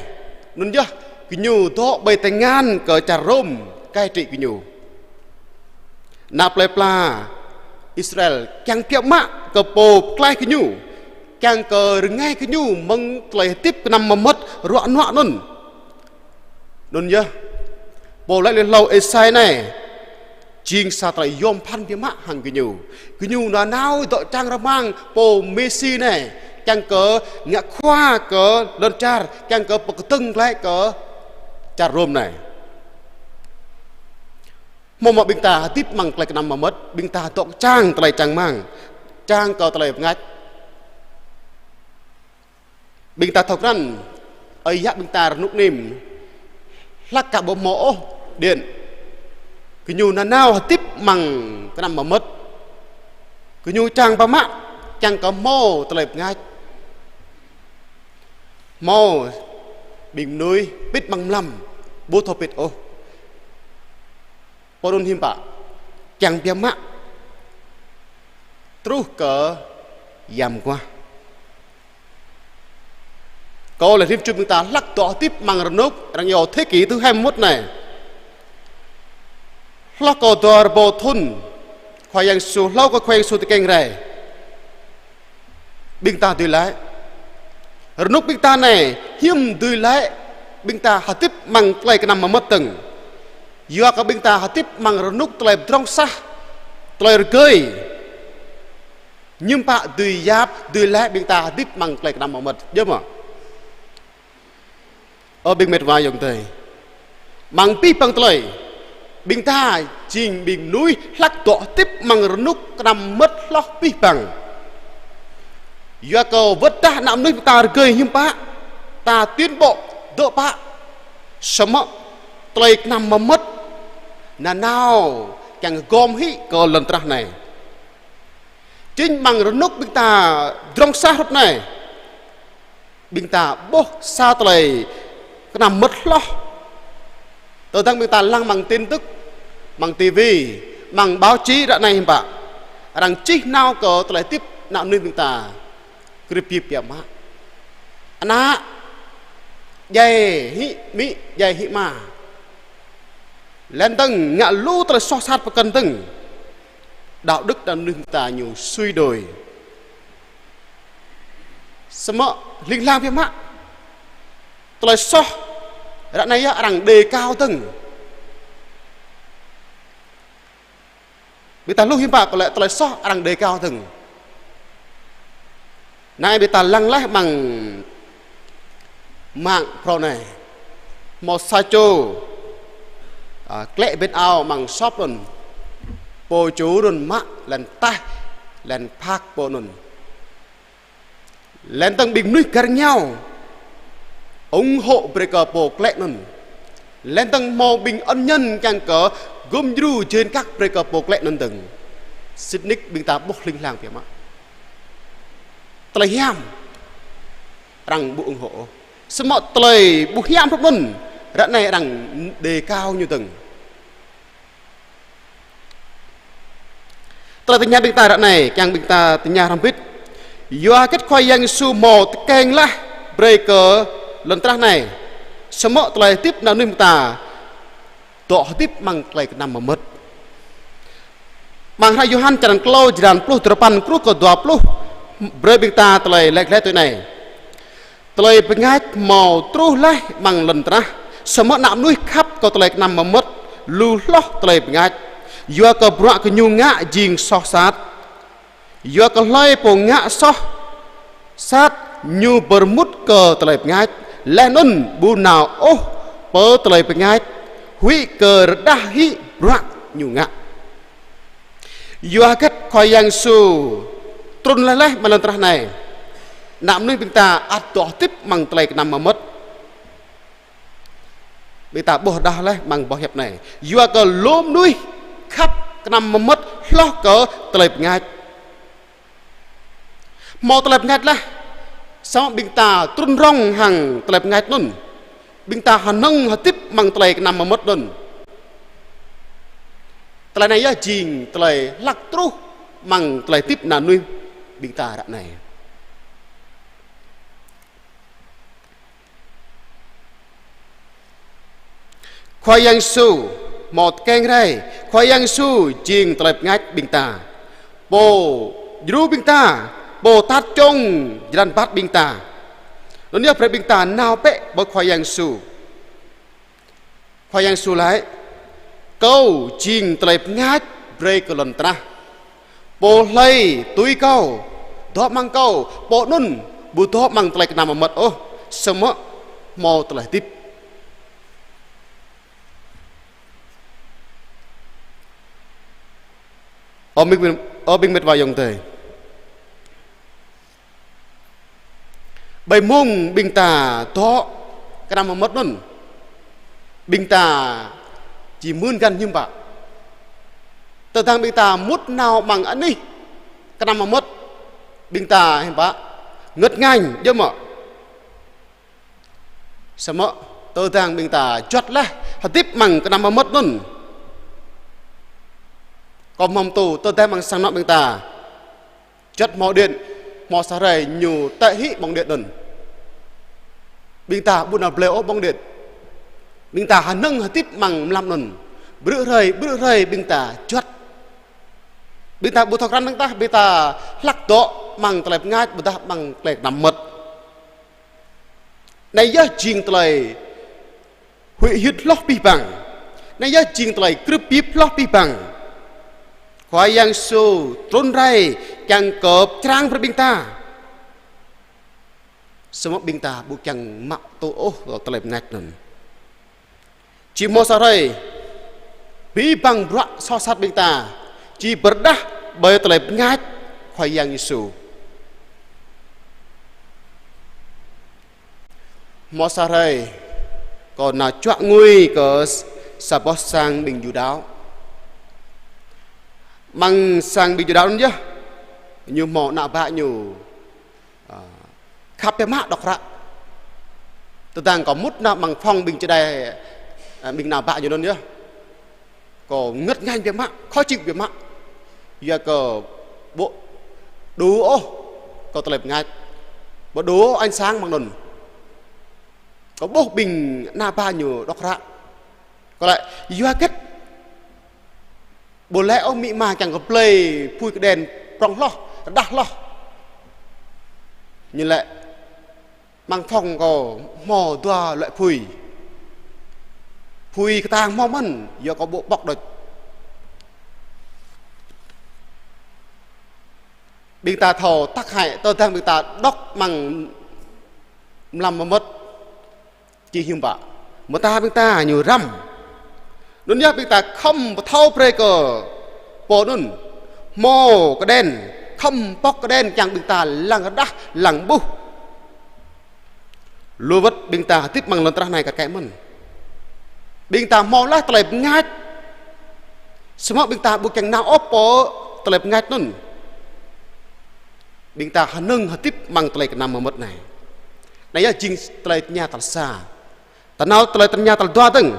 Anŭn yơh, kơ ñu dŏ ƀơi tơngan kơ čar Rôm, cai trị kơ ñu. Ană plơi pla Israel kiăng biă mă kơ pô pơklaih kơ ñu, kiăng kơ rơngai kơ ñu mơ̆ng tơlơi hơdip kơnăm mơmŏt ruă nuă anŭn. Anŭn yơh, pô laĭ lui hlâo Êsai anai, jing sa tơlơi yom pơphan biă mă hăng gơñu. Gơñu nanao dŏ čang rơmang pô Mêsi anai, kiăng kơ ngă khua kơ lŏn čar, kiăng kơ pơkơdơ̆ng glaĭ kơ čar Rôm anai. Hmâo mơ̆ ƀing ta hơdip amăng tơlơi kơnăm mơmŏt, ƀing ta dŏ čang tơlơi čang rơmang, čang kơ tơlơi bơngač. Ƀing ta thâo krăn, ơi yă ƀing ta rơnŭk anai, hlak kơ ƀu hmâo ôh điện. Gơñu nanao hơdip amăng kơnăm mơmŏt. Gơñu čang biă mă, čang kơ hmâo tơlơi bơngač. Hmâo ƀing mơnuih pĭt amăng mlam, ƀu thâo pĭt ôh. Pô anŭn hiư̆m pă, čang biă mă truh kơ yam mơguah. Kâo laĭ rĭm čô ƀing ta hlak dŏ hơdip amăng rơnŭk arăng iâu thế kỷ thứ hai mươi mốt anai. Hloh kơ dua rơbâo thŭn, Khua Yang Yêsu, hlâo kơ Khua Yang Yêsu tơkeng rai. Ƀing ta dưi laĭ. Rơnŭk ƀing ta anai, hiư̆m dưi laĭ, ƀing ta hơdip amăng tơlơi kơnăm mơmŏt dơ̆ng. Yua kơ ƀing ta hơdip amăng rơnŭk tơlơi pơdrŏng sah, tơlơi rơgơi. Hiư̆m pă dưi yap, dưi laĭ ƀing ta hơdip amăng tơlơi kơnăm mơmŏt. Djơ̆ mơ̆? Ơ ƀing mĕt wa ayŏng adơi. Amăng abih bang tơlơi, ƀing ta jing ƀing mơnuih hlak dŏ hơdip amăng rơnŭk kơnăm mơmŏt hloh abih bang. Yua kơ wơ̆t dah ană mơnuih ta rơgơi hiư̆m pă, ta tiến bộ dŏ pă, samơ̆ tơlơi kơnăm mơmŏt nanao kiăng gom hĭ kơ lŏn tơnah anai. Jing amăng rơnŭk ƀing ta pơdrŏng sah hrup anai, ƀing ta ƀuh sa tơlơi kơnăm mơmŏt hloh. Tơdang ƀing ta lăng amăng tin tức, amăng tivi, amăng báo chí ră anai hiư̆m pă, arăng čih nao kơ tơlơi hơdip ană mơnuih ƀing ta. Krip biă mă. Ană djai hĭ amĭ, djai hĭ ama. Laih dơ̆ng ngă lu tơlơi soh sat pơkŏn dơ̆ng. Đạo đức ană mơnuih ta ñu sui đồi. Samơ̆ hling hlang biă mă. Tơlơi soh ră anai yơh arăng đề cao dơ̆ng. Ƀing ta hluh hiư̆m pă kơ lĕ tơlơi soh arăng đề cao dơ̆ng. Anai ƀing ta lăng laih amăng mạng phrâo anai. Hmâo sa čô, a, klĕ ƀĕn ao amăng shop anŭn. Pô ču anŭn mă laih taih, laih phak pô anŭn. Laih dơ̆ng ƀing mơnuih găr ngiao ủng hộ brơi kơ pô klĕ anŭn. Laih dơ̆ng hmâo ƀing ân nhân kiăng kơ gum djru jên kăk brơi kơ pô klĕ anŭn dơ̆ng. Sĭt nik ƀing ta ƀuh hling hlang biă mă. Tơlơi hiam arăng ƀu ủng hộ. Samơ̆ tơlơi ƀu hiam hrup anŭn, ră anai arăng đề cao ñu dơ̆ng. Tơlơi tơña ƀing ta ră anai, kiăng ƀing ta tơña hrŏm hơbĭt. Yua hơget Khua Yang Yêsu hmâo tơkeng laih brơi kơ lŏn tơnah anai. Samơ̆ tơlơi hơdip ană mơnuih ƀing ta dŏ hơdip amăng tơlơi kơnăm mơmŏt. Amăng hră Yôhan črăn klâo, jơlan pluh duarơpăn truh kơ dua pluh, brơi ƀing ta tơlơi laĭ glaĭ tui anai. Tơlơi bơngač hmâo truh laih amăng lŏn tơnah, samơ̆ ană mơnuih khăp kơ tơlơi kơnăm mơmŏt lu hloh tơlơi bơngač. Yua kơ bruă gơñu ngă jing soh sat. Yua kơ hlơi pô ngă soh sat ñu pơrơmut kơ tơlơi bơngač, laih anŭn ƀu nao ôh pơ tơlơi bơngač, huĭ kơ rơđah hĭ bruă ñu ngă. Yua hơget Khua Yang Yêsu trŭn laih laih amăng lŏn tơnah anai. Ană mơnuih ƀing ta ăt dŏ hơdip amăng tơlơi kơnăm mơmŏt. Ƀing ta ƀuh rơđah laih amăng boh hiăp anai. Yua kơ lu mơnuih khăp kơnăm mơmŏt hloh kơ tơlơi bơngač. Hmâo tơlơi bơngač laih, samơ̆ ƀing ta trŭn rŏng hăng tơlơi bơngač anŭn. Ƀing ta hơnơ̆ng hơdip amăng tơlơi kơnăm mơmŏt anŭn. Tơlơi anai yơh jing tơlơi hlăk truh amăng tơlơi hơdip ană mơnuih ƀing ta ră anai. Khua Yang Yêsu hmâo tơkeng rai, Khua Yang Yêsu jing tơlơi bơngač ƀing ta. Pô djru ƀing ta, pô tat čŏng jơlan băt ƀing ta. Anŭn yơh brơi ƀing ta nao bĕ pơ Khua Yang Yêsu. Khua Yang Yêsu laĭ: Kâo jing tơlơi bơngač brơi kơ lŏn tơnah. Pô hlơi tui Kâo, dŏ amăng Kâo, pô anŭn ƀu dŏ amăng tơlơi kơnăm mơmŏt ôh, samơ̆ hmâo tơlơi hơdip. Ơ ƀing, ơ ƀing mĕt wa ayŏng adơi. Ƀơi mông ƀing ta dŏ kơnăm mơmŏt anŭn, ƀing ta či mưn găn hiư̆m pă? Tơdang ƀing ta mŭt nao amăng anih kơnăm mơmŏt, ƀing ta hiư̆m pă? Ngơ̆t ngañ, djơ̆ mơ̆? Samơ̆ tơdang ƀing ta juăt laih hơdip amăng kơnăm mơmŏt anŭn, kơ mơ̆ng tŭ tơdang amăng sang anŏ ƀing ta juăt hmâo điện, hmâo sa hrơi ñu tĕ hĭ bóng điện anŭn. Ƀing ta ƀu nao blơi ôh bóng điện. Ƀing ta hơnơ̆ng hơdip amăng mlam anŭn. Brư̆ hrơi, brư̆ hrơi ƀing ta juăt. Ƀing ta ƀu thâo krăn năng tah, ƀing ta hlăk dŏ amăng tơlơi bơngač, ƀôdah amăng tơlơi kơnăm mơmŏt. Anai yơh jing tơlơi huĭ hyưt hloh abih bang. Anai yơh jing tơlơi krưp bip hloh abih bang. Khua Yang Yêsu trŭn rai kiăng kơ pơčrang brơi ƀing ta. Samơ̆ ƀing ta ƀu kiăng mă tŭ ôh tơlơi bơngač anŭn. Či hmâo sa hrơi, abih bang bruă soh sat ƀing ta či pơrơđah ƀơi tơlơi bơngač Khua Yang Yêsu. Hmâo sa hrơi, kâo nao čuă ngui kơ s-, sa boh sang ƀing Yuđa. Amăng sang ƀing Yuđa anŭn yơh, ñu hmâo ană bă ñu, a, khăp biă mă đŏk hră. Tơdang kâo mŭt nao amăng phòng ƀing čơđai, a, ƀing ană bă ñu anŭn yơh, kâo ngơ̆t ngañ biă mă, khó chịu biă mă. Yua kơ ƀu đủ ôh kơ tơlơi bơngač, ƀu đủ ôh ánh sáng amăng anŭn. Kâo ƀuh ƀing ană bă ñu đŏk hră. Kâo laĭ: Yua hơget ƀu laĭ ôh amĭ ama kiăng kơ blơi apui kơđen prŏng hloh, rơđah hloh? Ñu laĭ: Mơ̆ng phŏng kâo hmâo dua lĕ phŭi. Phŭi kơtang hmâo mơ̆n, yua kơ ƀu pŏk đôč. Ƀing ta thâo tơlơi hơdip tơdang ƀing ta dŏ amăng mlam mơmŏt či hiư̆m pă. Mơta ƀing ta ñu răm. Anŭn yơh ƀing ta khŏm pơthâo brơi kơ pô anŭn. Hmâo kơđen, khŏm pŏk kơđen kiăng ƀing ta lăng rơđah, lăng ƀuh. Lu wơ̆t ƀing ta hơdip amăng lŏn tơnah anai kar kaĭ mơ̆n. Ƀing ta hmâo laih tơlơi bơngač. Samơ̆ ƀing ta ƀu kiăng nao ôh pơ tơlơi bơngač anŭn. Ƀing ta hơnơ̆ng hơdip amăng tơlơi kơnăm mơmŏt anai. Anai yơh jing tơlơi tơña tal sa. Ta nao tơlơi tơña tal dua dơ̆ng.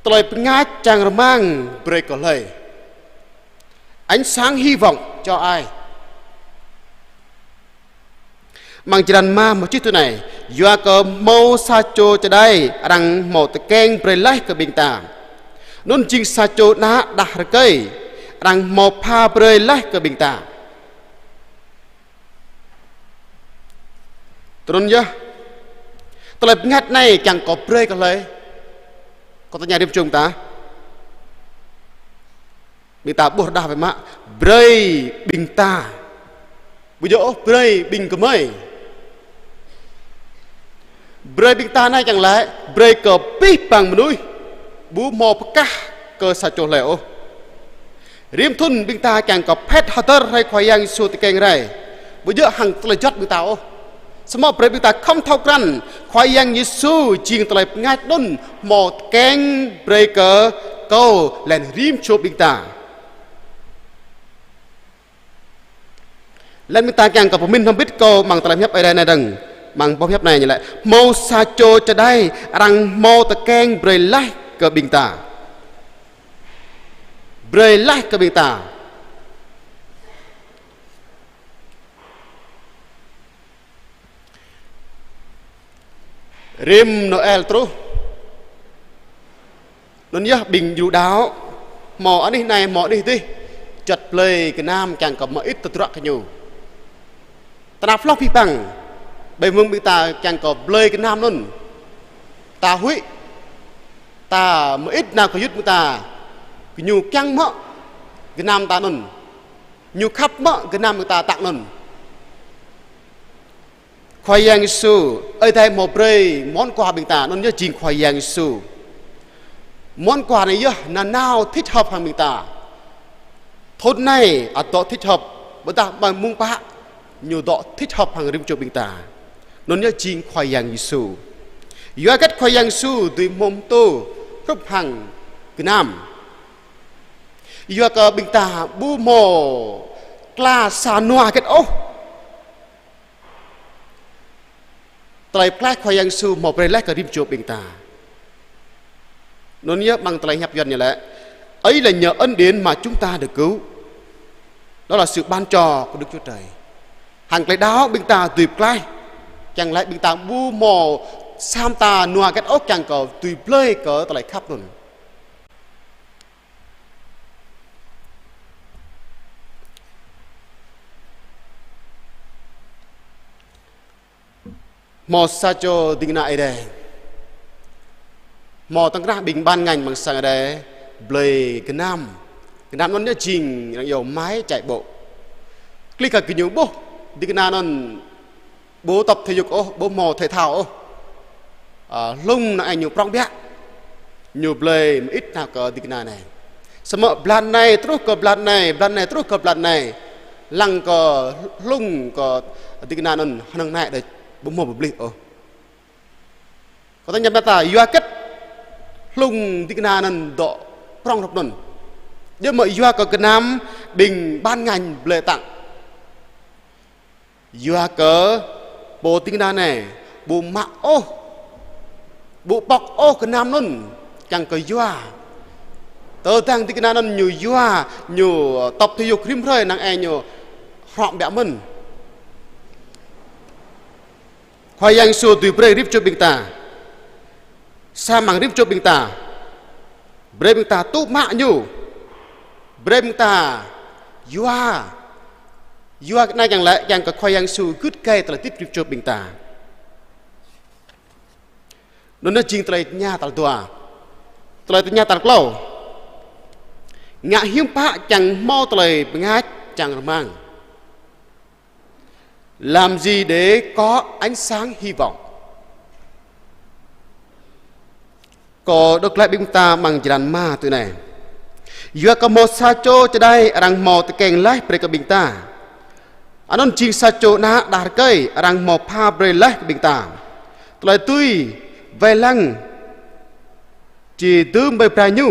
Tơlơi bơngač čang rơmang brơi kơ hlơi? Ánh sáng hy vọng cho ai? Amăng črăn rơma hmâo čih tui anai: Yua kơ hmâo sa čô čơđai arăng hmâo tơkeng brơi laih kơ ƀing ta. Anŭn jing sa čô ană đah rơkơi arăng hmâo pha brơi laih kơ ƀing ta. Tui anŭn yơh, tơlơi bơngač anai kiăng kơ brơi kơ hlơi? Kâo tơña rĭm čô ƀing ta. Ƀing ta ƀuh rơđah biă mă, brơi ƀing ta. Ƀu djơ̆ ôh brơi ƀing gơmơi. Brơi ƀing ta anai kiăng laĭ, brơi kơ abih bang mơnuih, ƀu hmâo pơkah kơ sa čô hlơi ôh. Rĭm thŭn ƀing ta kiăng kơ phet hơdơr hrơi Khua Yang Yêsu tơkeng rai. Ƀu djơ̆ hăng tơlơi juăt ƀing ta ôh. Samơ̆ brơi ƀing ta khŏm thâo krăn, Khua Yang Yêsu jing tơlơi bơngač anŭn hmâo tơkeng brơi kơ kâo laih anŭn rĭm čô ƀing ta. Laih ƀing ta kiăng kơ pơmĭn hrŏm hơbĭt kâo amăng tơlơi pơhiăp Ơi Adai anai dơ̆ng, amăng boh pơhiăp anai ñu laĭ: Hmâo sa čô čơđai arăng hmâo tơkeng brơi laih kơ ƀing ta. Brơi laih kơ ƀing ta. Rĭm Noel truh. Anŭn yơh ƀing djru đaŏ, hmâo anih anai, hmâo anih adih, juăt blơi gơnam kiăng kơ mơit tơdruă kơ ñu. Tơnap hloh abih bang, ƀơi mơ̆ng ƀing ta kiăng kơ blơi gơnam anŭn. Ta huĭ, ta mơit nao kơ yŭt ƀing ta, gơñu kiăng mơ̆ gơnam ta anŭn. Ñu khăp mơ̆ gơnam ƀing ta tăk anŭn. Khua Yang Yêsu, Ơi Adai hmâo brơi món quà ƀing ta, anŭn yơh jing Khua Yang Yêsu. Món quà anai yơh nanao thích hợp hăng ƀing ta. Thŭn anai ăt dŏ thích hợp, ƀôdah ƀơi mông pă ñu dŏ thích hợp hăng rĭm čô ƀing ta. Anŭn yơh jing Khua Yang Yêsu. Yua hơget Khua Yang Yêsu dưi hmâo pơtô hrup hăng gơnam? Yua kơ ƀing ta ƀu hmâo tla sa nua hơget ôh. Tơlơi pơklaih Khua Yang Yêsu hmâo brơi laih kơ rĭm čô ƀing ta. Anŭn yơh amăng tơlơi hiăp Yuan ñu laĭ: Ấy là nhờ ân điển mà chúng ta được cứu. Đó là sự ban cho của Đức Chúa Trời. Hăng tơlơi đaŏ ƀing ta dưi pơklaih. Kiăng laĭ ƀing ta ƀu hmâo sa mta nua hơget ôh kiăng kơ dưi blơi kơ tơlơi khăp anŭn. Hmâo sa čô ding kơna Ơi Adai. Hmâo tơkrah ƀing ban ngành amăng sang Ơi Adai blơi gơnam. Gơnam anŭn ñu jing arăng iâu máy chạy bộ. Klih kơ gơñu ƀuh ding kơna anŭn ƀu tập thể dục ôh, ƀu hmâo thể thao ôh. Ơ, hlung anai ñu prŏng biă. Ñu blơi mơit nao kơ ding kơna anai. Samơ̆ blan anai truh kơ blan anai, blan anai truh kơ blan anai. Lăng kơ hlung kơ ding kơna anŭn hơnơ̆ng anai đôč, ƀu hmâo pơblih ôh. Kâo tơña ƀing ta, yua hơget hlung ding kơna anŭn dŏ prŏng hrup anŭn? Djơ̆ mơ̆ yua kơ gơnam ƀing ban ngành blơi tăk? Yua kơ pô ding kơna anai ƀu mă ôh, ƀu pŏk ôh gơnam anŭn kiăng kơ yua. Tơdang ding kơna anŭn ñu yua, ñu tập thể dục rĭm hrơi năng ai ñu hrŏm biă mơ̆n. Khua Yang Yêsu dưi brơi rĭm čô ƀing ta. Sa mơ̆ng rĭm čô ƀing ta. Brơi ƀing ta tŭ mă ñu. Brơi ƀing ta yua. Yua anai kiăng laĭ, kiăng kơ Khua Yang Yêsu gưt gai tơlơi hơdip rĭm čô ƀing ta. Anŭn yơh jing tơlơi tơña tal dua. Tơlơi tơña tal klâo. Ngă hiư̆m pă kiăng hmâo tơlơi bơngač čang rơmang? Làm gì để có ánh sáng hy vọng? Kâo đŏk glaĭ ƀing ta amăng črăn rơma tui anai. Yua kơ hmâo sa čô čơđai arăng hmâo tơkeng laih brơi kơ ƀing ta. Anŭn jing sa čô ană đah rơkơi arăng hmâo pha brơi laih kơ ƀing ta. Tơlơi dưi wai lăng či dưm ƀơi bra ñu,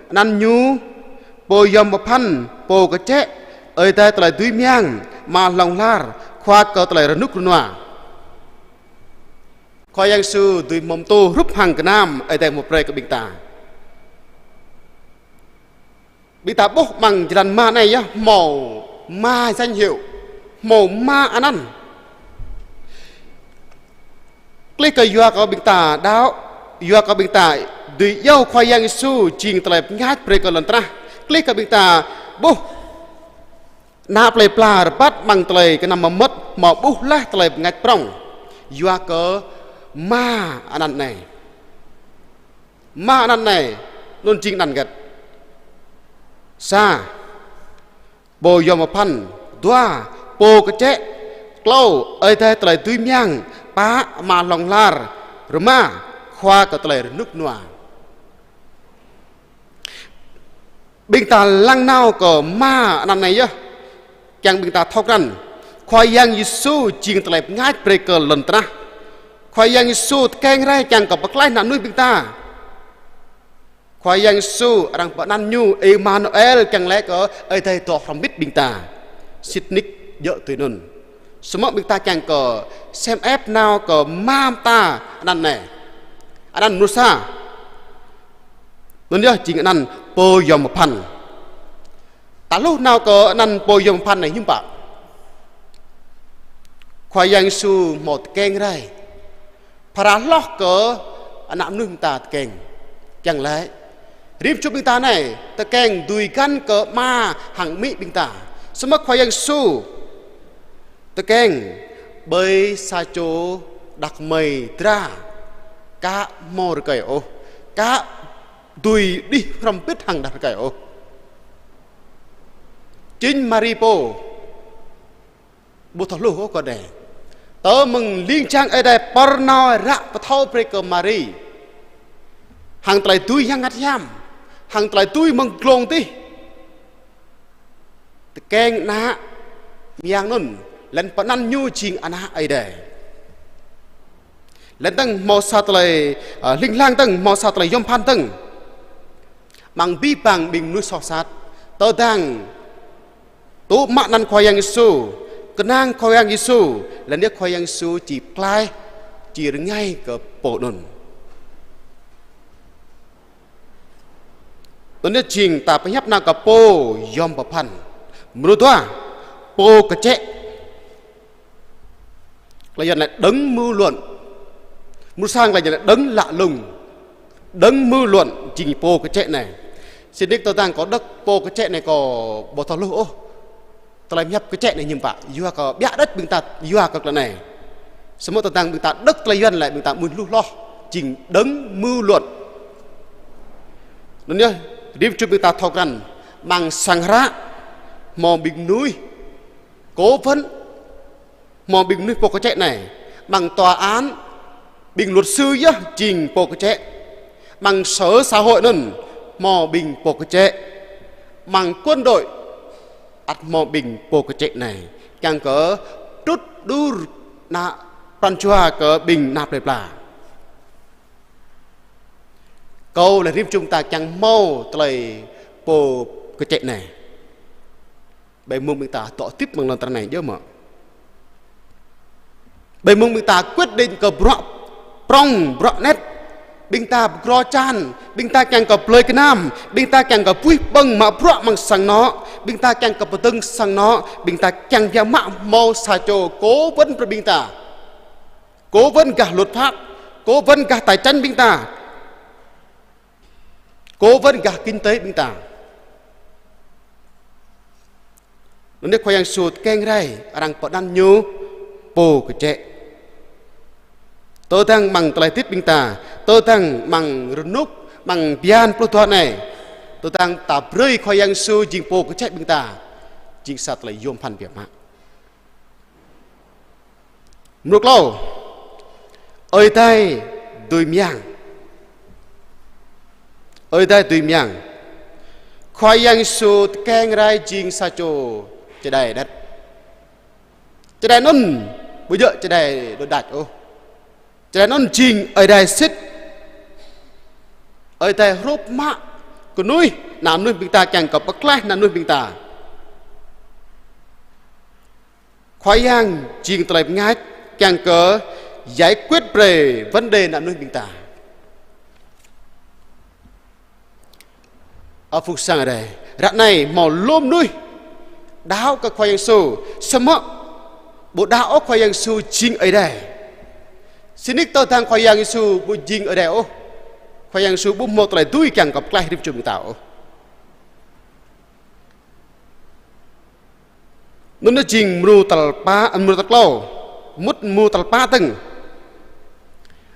anăn ñu Pô Yom Pơphan, Pô Kơčĕ, Ơi Adai tơlơi dưi mơyang, Ama hlŏng lar, Khua kơ tơlơi rơnŭk rơnua. Khua Yang Yêsu dưi mơ̆ng tŭ hrup hăng gơnam Ơi Adai hmâo brơi kơ ƀing ta. Ƀing ta ƀuh amăng črăn rơma anai yơh hmâo rơma danh hiệu, hmâo rơma anăn. Klih kơ yua kơ ƀing ta đaŏ, yua kơ ƀing ta dưi iâu Khua Yang Yêsu jing tơlơi bơngač brơi kơ lŏn tơnah. Klih kơ ƀing ta ƀuh ană plơi pla rơbat amăng tơlơi kơnăm mơmŏt hmâo ƀuh laih tơlơi bơngač prŏng. Yua kơ rơma anăn anai. Rơma anăn anai, anŭn jing anăn hơget? Sa, Pô Yom Pơphan. Dua, Pô Kơčĕ. Klâo, Ơi Adai tơlơi dưi mơyang. Pă, Ama hlŏng lar. Rơma, Khua kơ tơlơi rơnŭk rơnua. Ƀing ta lăng nao kơ rơma anăn anai yơh. Kiăng ƀing ta thâo krăn, Khua Yang Yêsu jing tơlơi bơngač brơi kơ lŏn tơnah. Khua Yang Yêsu tơkeng rai kiăng kơ pơklaih ană mơnuih ƀing ta. Khua Yang Yêsu arăng pơanăn ñu Emanuel, kiăng laĭ kơ Ơi Adai dŏ hrŏm hơbĭt ƀing ta. Sĭt nik djơ̆ tui anŭn. Samơ̆ ƀing ta kiăng kơ sem ĕp nao kơ rơma mơta anăn anai. Anăn mơnuih sa. Anŭn yơh jing anăn Pô Yom Pơphan. Ta hluh nao kơ anăn Pô Yom Pơphan anai hiư̆m pă? Khua Yang Yêsu hmâo tơkeng rai. Phara hloh kơ ană mơnuih ƀing ta tơkeng. Kiăng laĭ, rĭm čô ƀing ta anai tơkeng dưi găn kơ ama hăng amĭ ƀing ta. Samơ̆ Khua Yang Yêsu tơkeng ƀơi sa čô đah kơmơi dra, aka hmâo rơkơi ôh, aka dưi đih hrŏm hơbĭt hăng đah rơkơi ôh. Chính Mari pô ƀu thâo hluh ôh kơ anai. Tơ mơ̆ng ling jang Ơi Adai pơrơnao ră pơthâo brơi kơ Mari hăng tơlơi dưi Yang Bơngăt Hiam, hăng tơlơi dưi mơ̆ng glông adih. Tơkeng ană mơyang anŭn, laih anŭn pơanăn ñu jing ană Ơi Adai. Laih dơ̆ng hmâo sa tơlơi, ơ, hling hlang dơ̆ng, hmâo sa tơlơi yom pơphan dơ̆ng. Amăng abih bang ƀing mơnuih soh sat, tơdang tŭ mă anăn Khua Yang Yêsu, kơnang Khua Yang Yêsu, laih anŭn Khua Yang Yêsu či pơklaih, či rơngai kơ pô anŭn. Anŭn yơh jing ta pơhiăp nao kơ Pô Yom Pơphan. Mrô dua, Pô Kơčĕ. Tơlơi Yuan laĭ Đấng Mưu Luận. Mrô sa tơlơi Yuan laĭ Đấng Lạ Lùng. Đấng Mưu Luận jing Pô Kơčĕ anai. Sĭt nik tơdang kâo đŏk Pô Kơčĕ anai kâo ƀu thâo hluh ôh. Tơlơi pơhiăp kơčĕ anai hiư̆m pă? Yua kơ ƀiă đôč ƀing ta yua kơ tơlơi anai. Samơ̆ tơdang ƀing ta đŏk tơlơi Yuan lĕ ƀing ta mơ̆n hluh hloh, jing Đấng Mưu Luận. Anŭn yơh, rĭm čô ƀing ta thâo krăn, amăng sang hră, hmâo ƀing mơnuih cố vấn, hmâo ƀing mơnuih Pô Kơčĕ anai. Amăng tòa án, ƀing luật sư yơh jing Pô Kơčĕ. Amăng sở xã hội anŭn, hmâo ƀing Pô Kơčĕ. Amăng quân đội, ăt hmâo ƀing Pô Kơčĕ anai, kiăng kơ trŭt đur ană pran jua kơ ƀing ană plơi pla. Kâo laih rĭm čô ƀing ta kiăng hmâo tơlơi Pô Kơčĕ anai. Ƀơi mông ƀing ta dŏ hơdip amăng lŏn tơnah anai djơ̆ mơ̆? Ƀơi mông ƀing ta quyết định kơ bruă prŏng, bruă anet, ƀing ta pơgro čan, ƀing ta kiăng kơ blơi gơnam, ƀing ta kiăng kơ puih ƀơ̆ng mă bruă amăng sang anŏ, ƀing ta kiăng kơ pơdơ̆ng sang anŏ, ƀing ta kiăng biă mă hmâo sa čô cố vấn brơi ƀing ta. Cố vấn gah luật pháp, cố vấn gah tài chánh ƀing ta, cố vấn gah kinh tế ƀing ta. Anŭn yơh Khua Yang Yêsu tơkeng rai, arăng pơanăn ñu pô kơčĕ. Tơdang amăng tơlơi hơdip ƀing ta, tơdang amăng rơnŭk, amăng bơyan pluh dua anai, tơdang ta brơi Khua Yang Yêsu jing pô kơčĕ ƀing ta, jing sa tơlơi yôm phăn biă mă. Mrô klâo, Ơi Adai dưi mơyang. Ơi Adai dưi mơyang. Khua Yang Yêsu tơkeng rai jing sa čô čơđai đĕt. Čơđai anŭn ƀu djơ̆ čơđai đôč đač ôh. Čơđai anŭn jing Ơi Adai sĭt. Ơi Adai hrup mă kơnuih ană mơnuih ƀing ta, kiăng kơ pơklaih ană mơnuih ƀing ta. Khua Yang jing tơlơi pơngač kiăng kơ giải quyết brơi vấn đề ană mơnuih ƀing ta. Ơ phung sang Ơi Adai, ră anai hmâo lu mơnuih đaŏ kơ Khua Yang Yêsu, samơ̆ ƀu đaŏ ôh Khua Yang Yêsu jing Ơi Adai. Sĭt nik tơdang Khua Yang Yêsu ƀu jing Ơi Adai ôh, Khua Yang Yêsu ƀu hmâo tơlơi dưi kiăng kơ pơklaih rĭm čô ƀing ta ôh. Anŭn yơh jing mrô tal pă, mrô tal klâo, mŭt mrô tal pă dơ̆ng.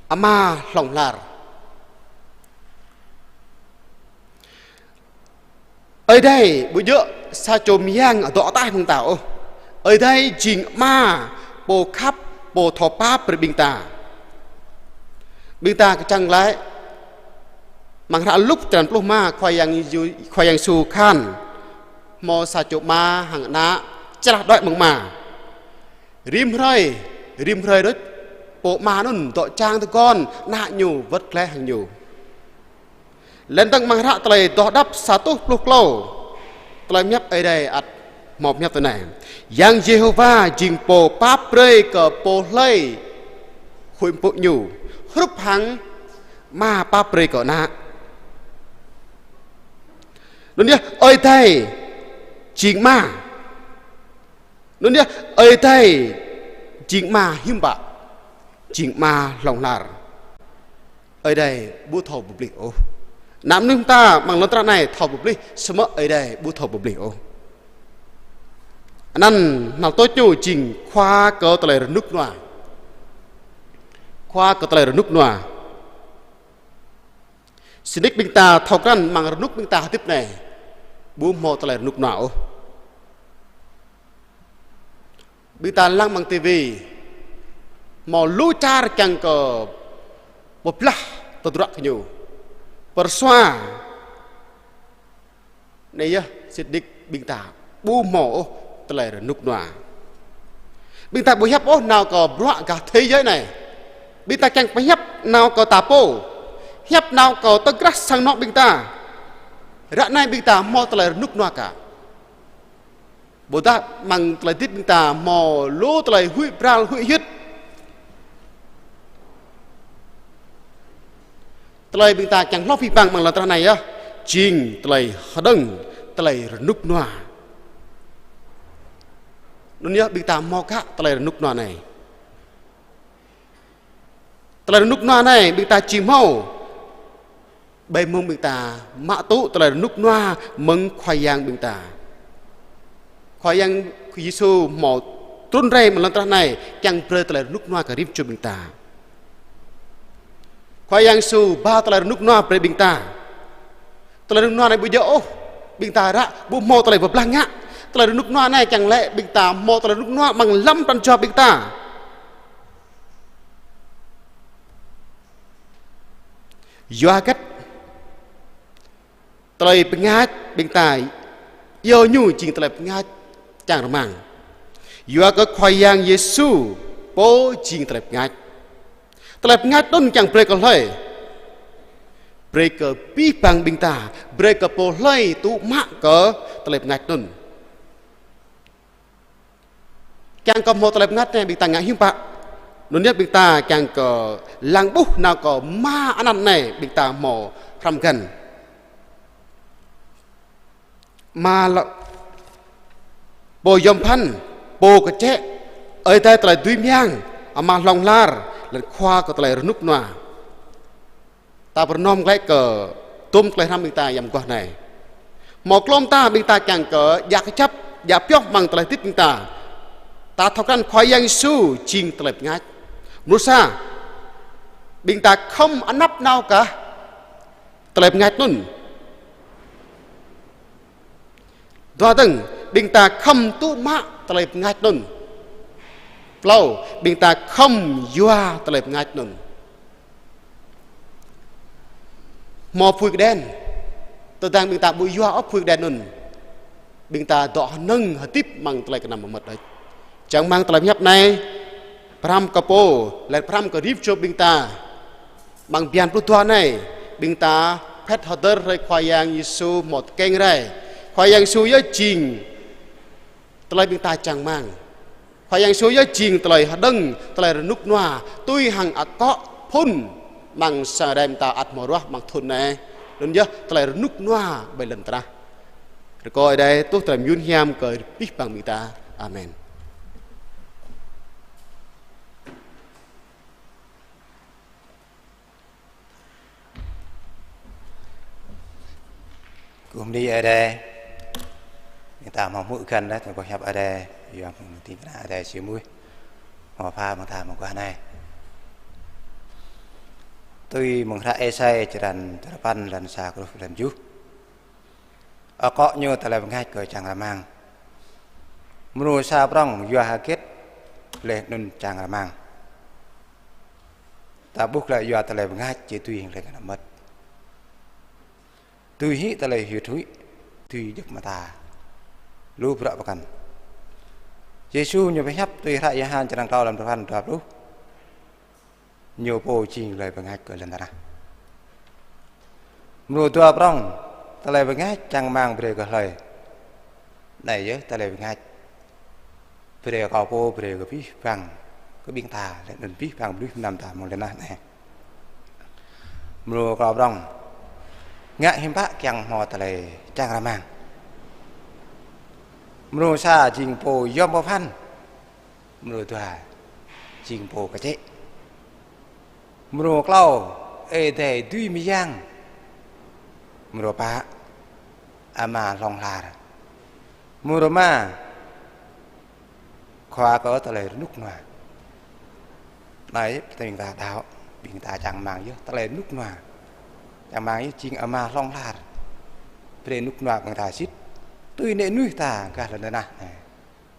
Ama hlŏng lar. Ơi Adai ƀu djơ̆ sa čô mơyang dŏ ataih mơ̆ng ta ôh. Ơi Adai jing Ama pô khăp, pô thâo pap brơi ƀing ta. Ƀing ta kơčăng glaĭ amăng hră Luk črăn pluh rơma, Khua Yang Yê-, Khua Yang Yêsu khan: Hmâo sa čô ama hăng ană čơlah đuaĭ mơ̆ng ama. Rĭm hrơi, rĭm hrơi đôč, pô ama anŭn dŏ čang tơguan ană ñu, wơ̆t glaĭ hăng ñu. Lĕ dơ̆ng amăng hră Tơlơi Adoh Đăp sa rơtuh pluh klâo, tơlơi pơhiăp Ơi Adai ăt hmâo pơhiăp tui anai: Yang Yêhôwa jing pô pap brơi kơ pô hlơi huĭ pơpŭ ñu, hrup hăng ama pap brơi kơ ană. Anŭn yơh Ơi Adai jing Ama. Anŭn yơh Ơi Adai jing Ama hiư̆m pă, jing Ama hlŏng lar. Ơi Adai ƀu thâo pơplih ôh. Ană mơnuih ta amăng lŏn tơnah anai thâo pơplih, samơ̆ Ơi Adai ƀu thâo pơplih ôh. Anŭn hơnăl tuč ñu jing Khua kơ tơlơi rơnŭk rơnua. Khua kơ tơlơi rơnŭk rơnua. Sĭt nik ƀing ta thâo krăn amăng rơnŭk ƀing ta hơdip anai, ƀu hmâo tơlơi rơnŭk rơnua ôh. Ƀing ta lăng amăng tivi, hmâo lu čar kiăng kơ pơblah tơdruă kơ ñu, pơrơsua. Anai yơh sĭt nik ƀing ta ƀu hmâo ôh tơlơi rơnŭk rơnua. Ƀing ta ƀu hiăp ôh nao kơ bruă gah thế giới anai. Ƀing ta kiăng pơhiăp nao kơ ta pô, hiăp nao kơ tơkrah sang anŏ ƀing ta. Ră anai ƀing ta hmâo tơlơi rơnŭk rơnua kă. Ƀôdah amăng tơlơi hơdip ƀing ta hmâo lu tơlơi huĭ pral huĭ hyưt. Tơlơi ƀing ta kiăng hloh abih bang amăng lŏn tơnah anai yơh jing tơlơi hơđơ̆ng, tơlơi rơnŭk rơnua. Anŭn yơh ƀing ta hmâo kă tơlơi rơnŭk rơnua anai. Tơlơi rơnŭk rơnua anai ƀing ta či hmâo ƀơi mông ƀing ta mă tŭ tơlơi rơnŭk rơnua mơ̆ng Khua Yang ƀing ta. Khua Yang Yêsu hmâo trŭn rai amăng lŏn tơnah anai kiăng brơi tơlơi rơnŭk rơnua kơ rĭm čô ƀing ta. Khua Yang Yêsu ba tơlơi rơnŭk rơnua brơi ƀing ta. Tơlơi rơnŭk rơnua anai ƀu djơ̆ ôh ƀing ta ră ƀu hmâo tơlơi pơblah ngă. Tơlơi rơnŭk rơnua anai kiăng laĭ ƀing ta hmâo tơlơi rơnŭk rơnua amăng lăm pran jua ƀing ta. Yua hơget? Tơlơi pơngač ƀing ta iâu ñu jing tơlơi pơngač čang rơmang. Yua kơ Khua Yang Yêsu pô jing tơlơi pơngač. Tơlơi pơngač anŭn kiăng brơi kơ hlơi? Brơi kơ abih bang ƀing ta, brơi kơ pô hlơi tŭ mă kơ tơlơi pơngač anŭn. Kiăng kơ hmâo tơlơi pơngač anai ƀing ta ngă hiư̆m pă? Anŭn yơh ƀing ta kiăng kơ lăng ƀuh nao kơ rơma anăn anai ƀing ta hmâo hrăm găn. Ama lŏ-, pô yom phăn, pô kơčĕ, Ơi Adai tơlơi dưi mơyang, Ama hlŏng lar, lĕ Khua kơ tơlơi rơnŭk rơnua. Ta pơrơnom glaĭ kơ tôm tơlơi hrăm ƀing ta yăm mơguah anai. Hmâo klom ta ƀing ta kiăng kơ djă kơjăp djă pioh amăng tơlơi hơdip ƀing ta. Ta thâo krăn Khua Yang Yêsu jing tơlơi bơngač. Mrô sa, ƀing ta khŏm anăp nao kơ tơlơi bơngač anŭn. Dua dơ̆ng, ƀing ta khŏm tŭ mă tơlơi bơngač anŭn. Klâo, ƀing ta khŏm yua tơlơi bơngač anŭn. Hmâo apui kơđen, tơdang ƀing ta ƀu yua ôh apui kơđen anŭn, ƀing ta dŏ hơnơ̆ng hơdip amăng tơlơi kơnăm mơmŏt đôč. Čang rơmang tơlơi pơhiăp anai pơhrăm kơ pô, laih pơhrăm kơ rĭm čô ƀing ta. Amăng bơyan pluh dua anai, ƀing ta phĕt hơdơr hrơi Khua Yang Yêsu hmâo tơkeng rai. Khua Yang Yêsu yơh jing tơlơi ƀing ta čang rơmang. Khua Yang Yêsu yơh jing tơlơi hơđơ̆ng, tơlơi rơnŭk rơnua, tui hăng akŏ phŭn amăng sang Ơi Adai ƀing ta ăt hmâo ruah amăng thŭn anai. Anŭn yơh tơlơi rơnŭk rơnua ƀơi lŏn tơnah. Rơkâo Ơi Adai tuh tơlơi mơyun hiam kơ abih bang ƀing ta. Amen. Kơkuh mơni Ơi Adai. Ƀing ta hmâo hmư̆ găn laih tơlơi pơhiăp Ơi Adai, yua mơ̆ng ding kơna Ơi Adai či mơnuih hmâo pha ƀing ta mơguah anai. Tui mơ̆ng hră Êsai črăn duapăn, lăn sa truh lăn tơjuh. Akŏ ñu tơlơi bơngač kơ čang rơmang. Mrô sa prŏng yua hơget laih anŭn čang rơmang. Ta ƀuh glaĭ yua tơlơi bơngač či tui hăng tơlơi kơnăm mơmŏt. Tui hĭ tơlơi hyưt huĭ, tui djŏp mơta. Lu bruă pơkŏn. Yêsu ñu pơhiăp tui hră Yôhan črăn klâo lăn duapăn dua pluh. Ñu pô jing tơlơi bơngač kơ lŏn tơnah. Mrô dua prŏng, tơlơi bơngač čang rơmang brơi kơ hlơi. Anai yơh tơlơi bơngač brơi kơ kâo pô, brơi kơ abih bang, kơ ƀing ta, laih anŭn abih bang mơnuih mơnam ta amăng lŏn tơnah anai. Mrô klâo prŏng, ngă hiư̆m pă kiăng hmâo tơlơi čang rơmang. Mrô sa jing pô yom pơphan. Mrô dua, jing pô kơčĕ. Mrô klâo, Ơi Adai dưi mơyang. Mrô pă, Ama hlŏng lar. Mrô rơma, Khua kơ tơlơi rơnŭk rơnua. Anai, ƀing ta đaŏ, ƀing ta čang rơmang yơh tơlơi rơnŭk rơnua. Čang rơmang yơh jing Ama hlŏng lar. Brơi rơnŭk rơnua ƀing ta sĭt. Tui anai mơnuih ta gah lŏn tơnah anai.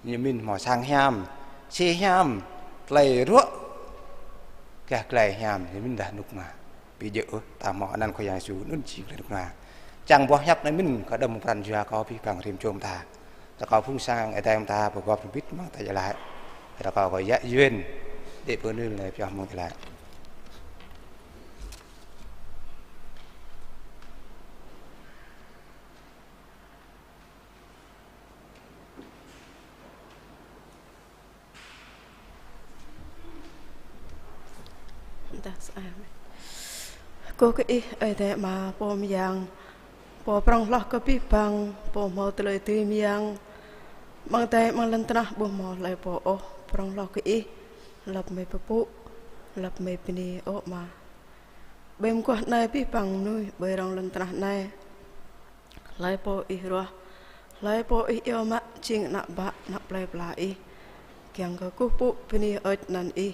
Ñu mĭn hmâo sang hiam, si hiam, tơlơi ruă, gah glai hiam, ñu mĭn dah rơnŭk rơnua. Ƀu djơ̆ ôh, ta hmâo anăn Khua Yang Yêsu anŭn jing tơlơi rơnŭk rơnua. Čang boh hiăp anai mĭn kơ đơ̆m pran jua kâo abih bang rĭm čô ƀing ta. Rơkâo phung sang Ơi Adai ƀing ta pơgop rơbit amăng ta djơ̆ laĭ. Rơkâo kơ Yă Yuên, đĭ pơ nư lĕ pioh mơ̆ng ta laĭ. Kơkuh kơ Ih, Ơi Adai Ama pô mơyang, pô prŏng hloh kơ abih bang, pô hmâo tơlơi dưi mơyang. Amăng adai amăng lŏn tơnah ƀu hmâo hlơi pô ôh prŏng hloh kơ Ih, lăp mơi pơpŭ, lăp mơi bơni, ơ Ama. Ƀơi mơguah anai abih bang mơnuih ƀơi rŏng lŏn tơnah anai. Hlơi pô Ih ruah, hlơi pô Ih iâu mă jing ană bă, ană plơi pla Ih. Kiăng kơ kơkuh pơpŭ bơni hơơč anăn Ih.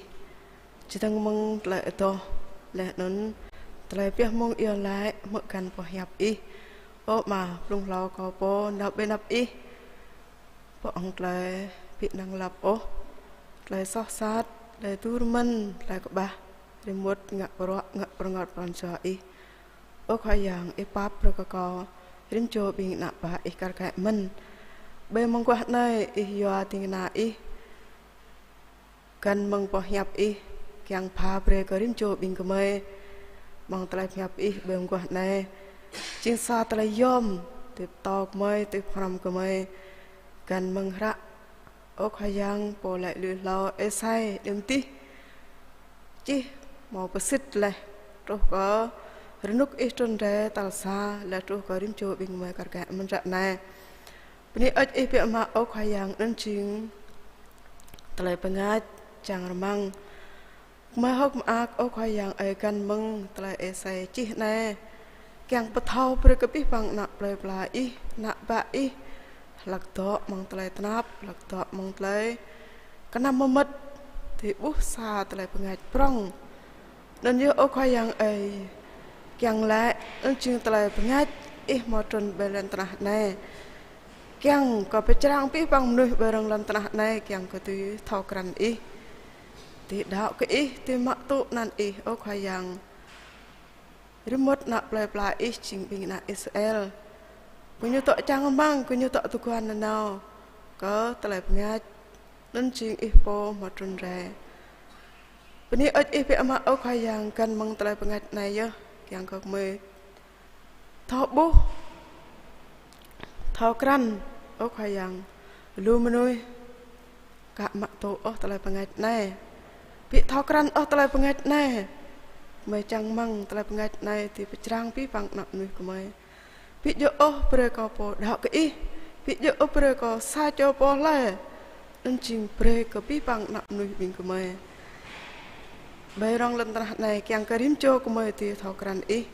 Čơdơ̆ng mơ̆ng tơlơi adoh, laih anŭn tơlơi pioh mơ̆ng iâu laĭ hmư̆ găn boh hiăp Ih. Ơ Ama, blung hlâo kâo pô nao ƀơi anăp Ih. Pô ŏng tơlơi ƀu năng lăp ôh, tơlơi soh sat, tơlơi dur mơ̆n, tơlơi kơƀah, rĭm mŭt ngă bruă, ngă pơrơngot pran jua Ih. Ơ Khua Yang, Ih pap brơi kơ kâo, rĭm čô ƀing ană bă Ih kar kaĭ mơ̆n. Ƀơi mơguah anai, Ih yua ding kơna Ih găn mơ̆ng boh hiăp Ih, kiăng pha brơi kơ rĭm čô ƀing gơmơi. Mơ̆ng tơlơi pơhiăp Ih ƀơi mơguah anai, jing sa tơlơi yom, tui pơtô gơmơi, tui pơhrăm gơmơi. Găn mơ̆ng hră, ơ Khua Yang, pô laĭ lui hlâo Êsai, đưm dih. Čih hmâo pơsĭt laih, truh kơ rơnŭk Ih trŭn rai tal sa, laih truh kơ rĭm čô ƀing gơmơi kar kaĭ mơ̆n ră anai. Bơni hơơč Ih biă mă, ơ Khua Yang, anŭn jing tơlơi bơngač čang rơmang. Gơmơi hơ̆k mơak, ơ Khua Yang ơi, găn mơ̆ng tơlơi Êsai čih anai. Kiăng pơthâo brơi kơ abih bang ană plơi pla Ih, ană bă Ih, hlak dŏ amăng tơlơi tơnap, hlak dŏ amăng tơlơi kơnăm mơmŏt, dưi ƀuh sa tơlơi bơngač prŏng. Anŭn yơh, ơ Khua Yang ơi, kiăng laĭ, anŭn jing tơlơi bơngač Ih hmâo trŭn ƀơi lŏn tơnah anai. Kiăng kơ pơčrang abih bang mơnuih ƀơi rŏng lŏn tơnah anai, kiăng kơ dưi thâo krăn Ih, dưi đaŏ kơ Ih, dưi mă tŭ anăn Ih, ơ Khua Yang. Rĭm mơmŏt ană plơi pla Ih jing ƀing ană Israel, gơñu dŏ čang rơmang, gơñu dŏ tơguan nanao kơ tơlơi bơngač, anŭn jing Ih pô hmâo trŭn rai. Bơni hơơč Ih biă mă, ơ Khua Yang, găn mơ̆ng tơlơi bơngač anai yơh, kiăng kơ gơmơi thâo ƀuh, thâo krăn, ơ Khua Yang, lu mơnuih ka mă tŭ ôh tơlơi bơngač anai, ƀu thâo krăn ôh tơlơi bơngač anai. Gơmơi čang rơmang tơlơi bơngač anai dưi pơčrang abih bang ană mơnuih gơmơi. Ƀu djơ̆ ôh brơi kơ pô đaŏ kơ Ih, ƀu djơ̆ ôh brơi kơ sa čô pô hlơi, anŭn jing brơi kơ abih bang ană mơnuih ƀing gơmơi ƀơi rŏng lŏn tơnah anai, kiăng kơ rĭm čô gơmơi dưi thâo krăn Ih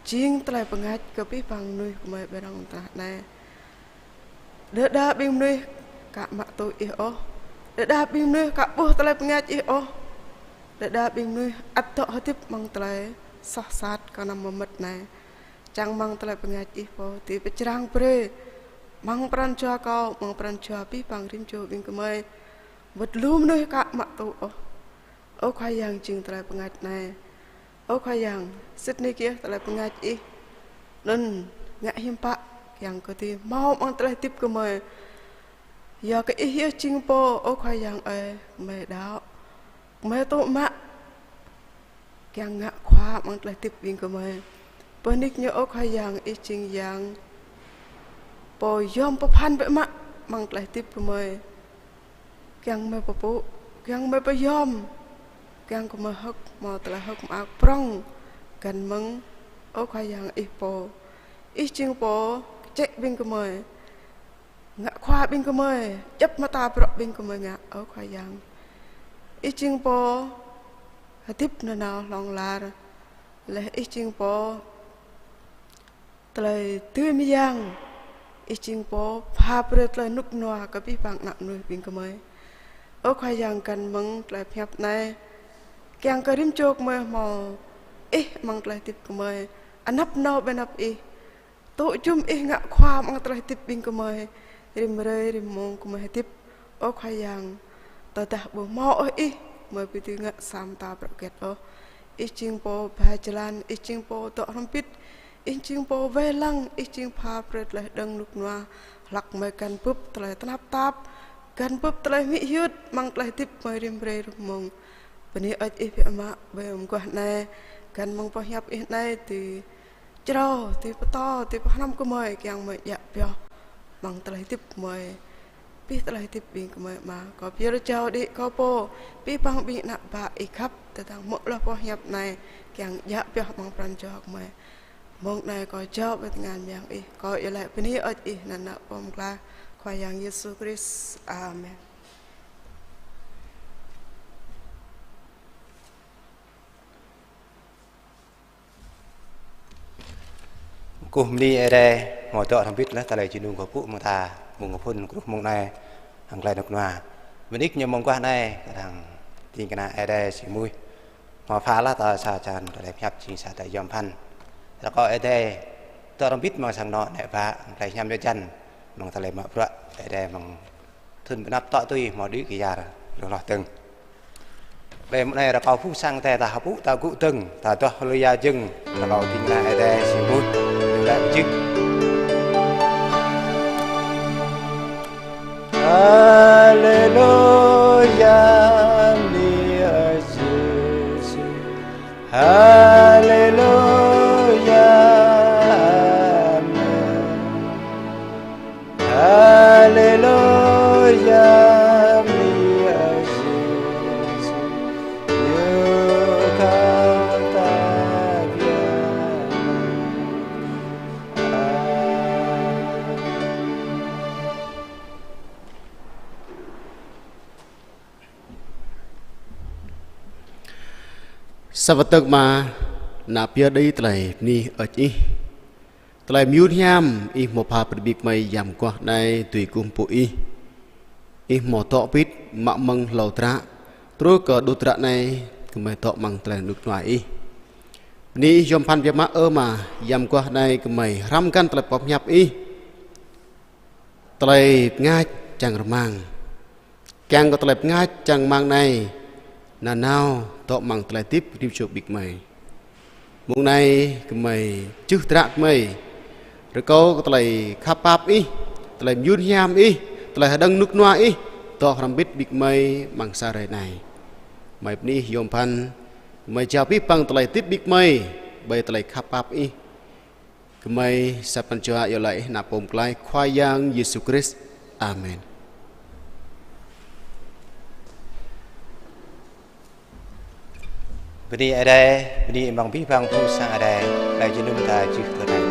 jing tơlơi bơngač kơ abih bang mơnuih gơmơi ƀơi rŏng lŏn tơnah anai. Đơđa ƀing mơnuih ka mă tŭ Ih ôh. Đơđa ƀing mơnuih ka ƀuh tơlơi bơngač Ih ôh. Đơđa ƀing mơnuih ăt dŏ hơdip amăng tơlơi soh sat kơnăm mơmŏt anai. Čang rơmang tơlơi bơngač Ih pô dưi pơčrang brơi amăng pran jua kâo, amăng pran jua abih bang rĭm čô ƀing gơmơi, wơ̆t lu mơnuih ka mă tŭ ôh. Ơ Khua Yang, jing tơlơi bơngač anai. Ơ Khua Yang, sĭt nik yơh tơlơi bơngač Ih anŭn ngă hiư̆m pă kiăng kơ dưi hmâo amăng tơlơi hơdip gơmơi. Yua kơ Ih yơh jing pô, ơ Khua Yang ơi, gơmơi đaŏ, gơmơi tŭ mă, kiăng ngă khua amăng tơlơi hơdip ƀing gơmơi. Bơni kơ ñu, ơ Khua Yang, Ih jing Yang pô yom pơphan biă mă amăng tơlơi hơdip gơmơi. Kiăng gơmơi pơpŭ, kiăng gơmơi pơyom, kiăng gơmơi hơ̆k hmâo tơlơi hơ̆k mơak prŏng găn mơ̆ng, ơ Khua Yang, Ih pô. Ih jing pô kơčĕ ƀing gơmơi, ngă khua ƀing gơmơi, djŏp mơta bruă ƀing gơmơi ngă, ơ Khua Yang. Ih jing pô hơdip nanao hlŏng lar, laih Ih jing pô tơlơi dưi mơyang, Ih jing pô pha brơi tơlơi rơnŭk rơnua kơ abih bang ană mơnuih ƀing gơmơi. Ơ Khua Yang, găn mơ̆ng tơlơi pơhiăp anai, kiăng kơ rĭm čô gơmơi hmâo Ih amăng tơlơi hơdip gơmơi, anăp nao ƀơi anăp Ih, tŭ jum Ih ngă khua amăng tơlơi hơdip ƀing gơmơi, rĭm hrơi rĭm mông gơmơi hơdip. Ơ Khua Yang, tơdah ƀu hmâo ôh Ih, gơmơi ƀu dưi ngă sa mơta bruă hơget ôh. Ih jing pô ba jơlan, Ih jing pô dŏ hrŏm hơbĭt, Ih jing pô wai lăng, Ih jing pha brơi tơlơi hơđơ̆ng rơnŭk rơnua hlăk gơmơi găn bưp tơlơi tơnap tap, găn bưp tơlơi hmĭ hyưt amăng tơlơi hơdip gơmơi rĭm hrơi rĭm mông. Bơni hơơč Ih biă mă ƀơi mơguah anai, găn mơ̆ng pơhiăp Ih anai, dưi črâo, dưi pơtô, dưi pơhrăm gơmơi, kiăng gơmơi djă pioh amăng tơlơi hơdip gơmơi, abih tơlơi hơdip ƀing gơmơi. Ama, kâo pơyơr jao đĭ kâo pô, abih bang ƀing ană bă Ih khăp, tơdang hmư̆ hloh pơhiăp anai, kiăng djă pioh amăng pran jua gơmơi. Mông anai kâo jao ƀơi tơngan mơyang Ih, kâo iâu laĭ bơni hơơč Ih, anăn Ană Pô Pơklaih, Khua Yang Yêsu Krist. Amen. Kơkuh bơni Ơi Adai, hmâo dŏ hrŏm hơbĭt laih tơlơi jơnum kơ pŭ mơta, mơ̆ng kơ phŭn truh mông anai, hăng tơlơi rơnŭk rơnua. Bơni kơ ñu mơguah anai, kơnang ding kơna Ơi Adai či mơnuih. Hmâo pha laih ta sa črăn tơlơi pơhiăp jing sa tơlơi yom pơphan. Rơkâo Ơi Adai dŏ hrŏm hơbĭt mơ̆ng sang anŏ ană bă, hăng tơlơi hiam jơjăn, mơ̆ng tơlơi mă bruă Ơi Adai mơ̆ng thŭn pơanăp tŏ tui hmâo đĭ kyar lu hloh dơ̆ng. Ƀơi mông anai rơkâo phung sang Ơi Adai ta hơpŭ ta gŭ dơ̆ng, ta adoh haleluya jơ̆ng, rơkâo ding kơna Ơi Adai či mơnuih, Ơi Adai pơjing. Haleluya, bơni Ơi Yêsu. Haleluya, amen. Haleluya, bơni Ơi Yêsu, yua kơ ta biă. Sa wơ̆t dơ̆ng Ama, ană pioh đĭ tơlơi bơni hơơč Ih. Tơlơi mơyun hiam Ih hmâo pha brơi ƀing gơmơi yam mơguah anai dưi kơkuh pơpŭ Ih. Ih hmâo dŏ bit mă mơ̆ng hlâo dră, truh kơ đŭt dră anai gơmơi dŏ amăng tơlơi rơnŭk rơnua Ih. Bơni Ih yom pơphan biă mă, ơ Ama, yam mơguah anai gơmơi hrăm găn tơlơi pơhiăp Ih. Tơlơi pơngač čang rơmang. Kiăng kơ tơlơi pơngač čang rơmang anai nanao dŏ amăng tơlơi hơdip rĭm čô ƀing gơmơi. Mông anai gơmơi čih dră gơmơi, rơkâo kơ tơlơi khăp pap Ih, tơlơi mơyun hiam Ih, tơlơi hơđơ̆ng rơnŭk rơnua Ih dŏ hrŏm hơbĭt ƀing gơmơi amăng sa hrơi anai. Gơmơi bơni Ih yom pơphan, gơmơi jao abih bang tơlơi hơdip ƀing gơmơi ƀơi tơlơi khăp pap Ih. Gơmơi sa pran jua iâu laĭ Ih ană Pô Pơklaih Khua Yang Yêsu Krist. Amen. Bơni Ơi Adai, bơni amăng abih bang phung sang Ơi Adai, tơlơi jơnum ta čih tui anai.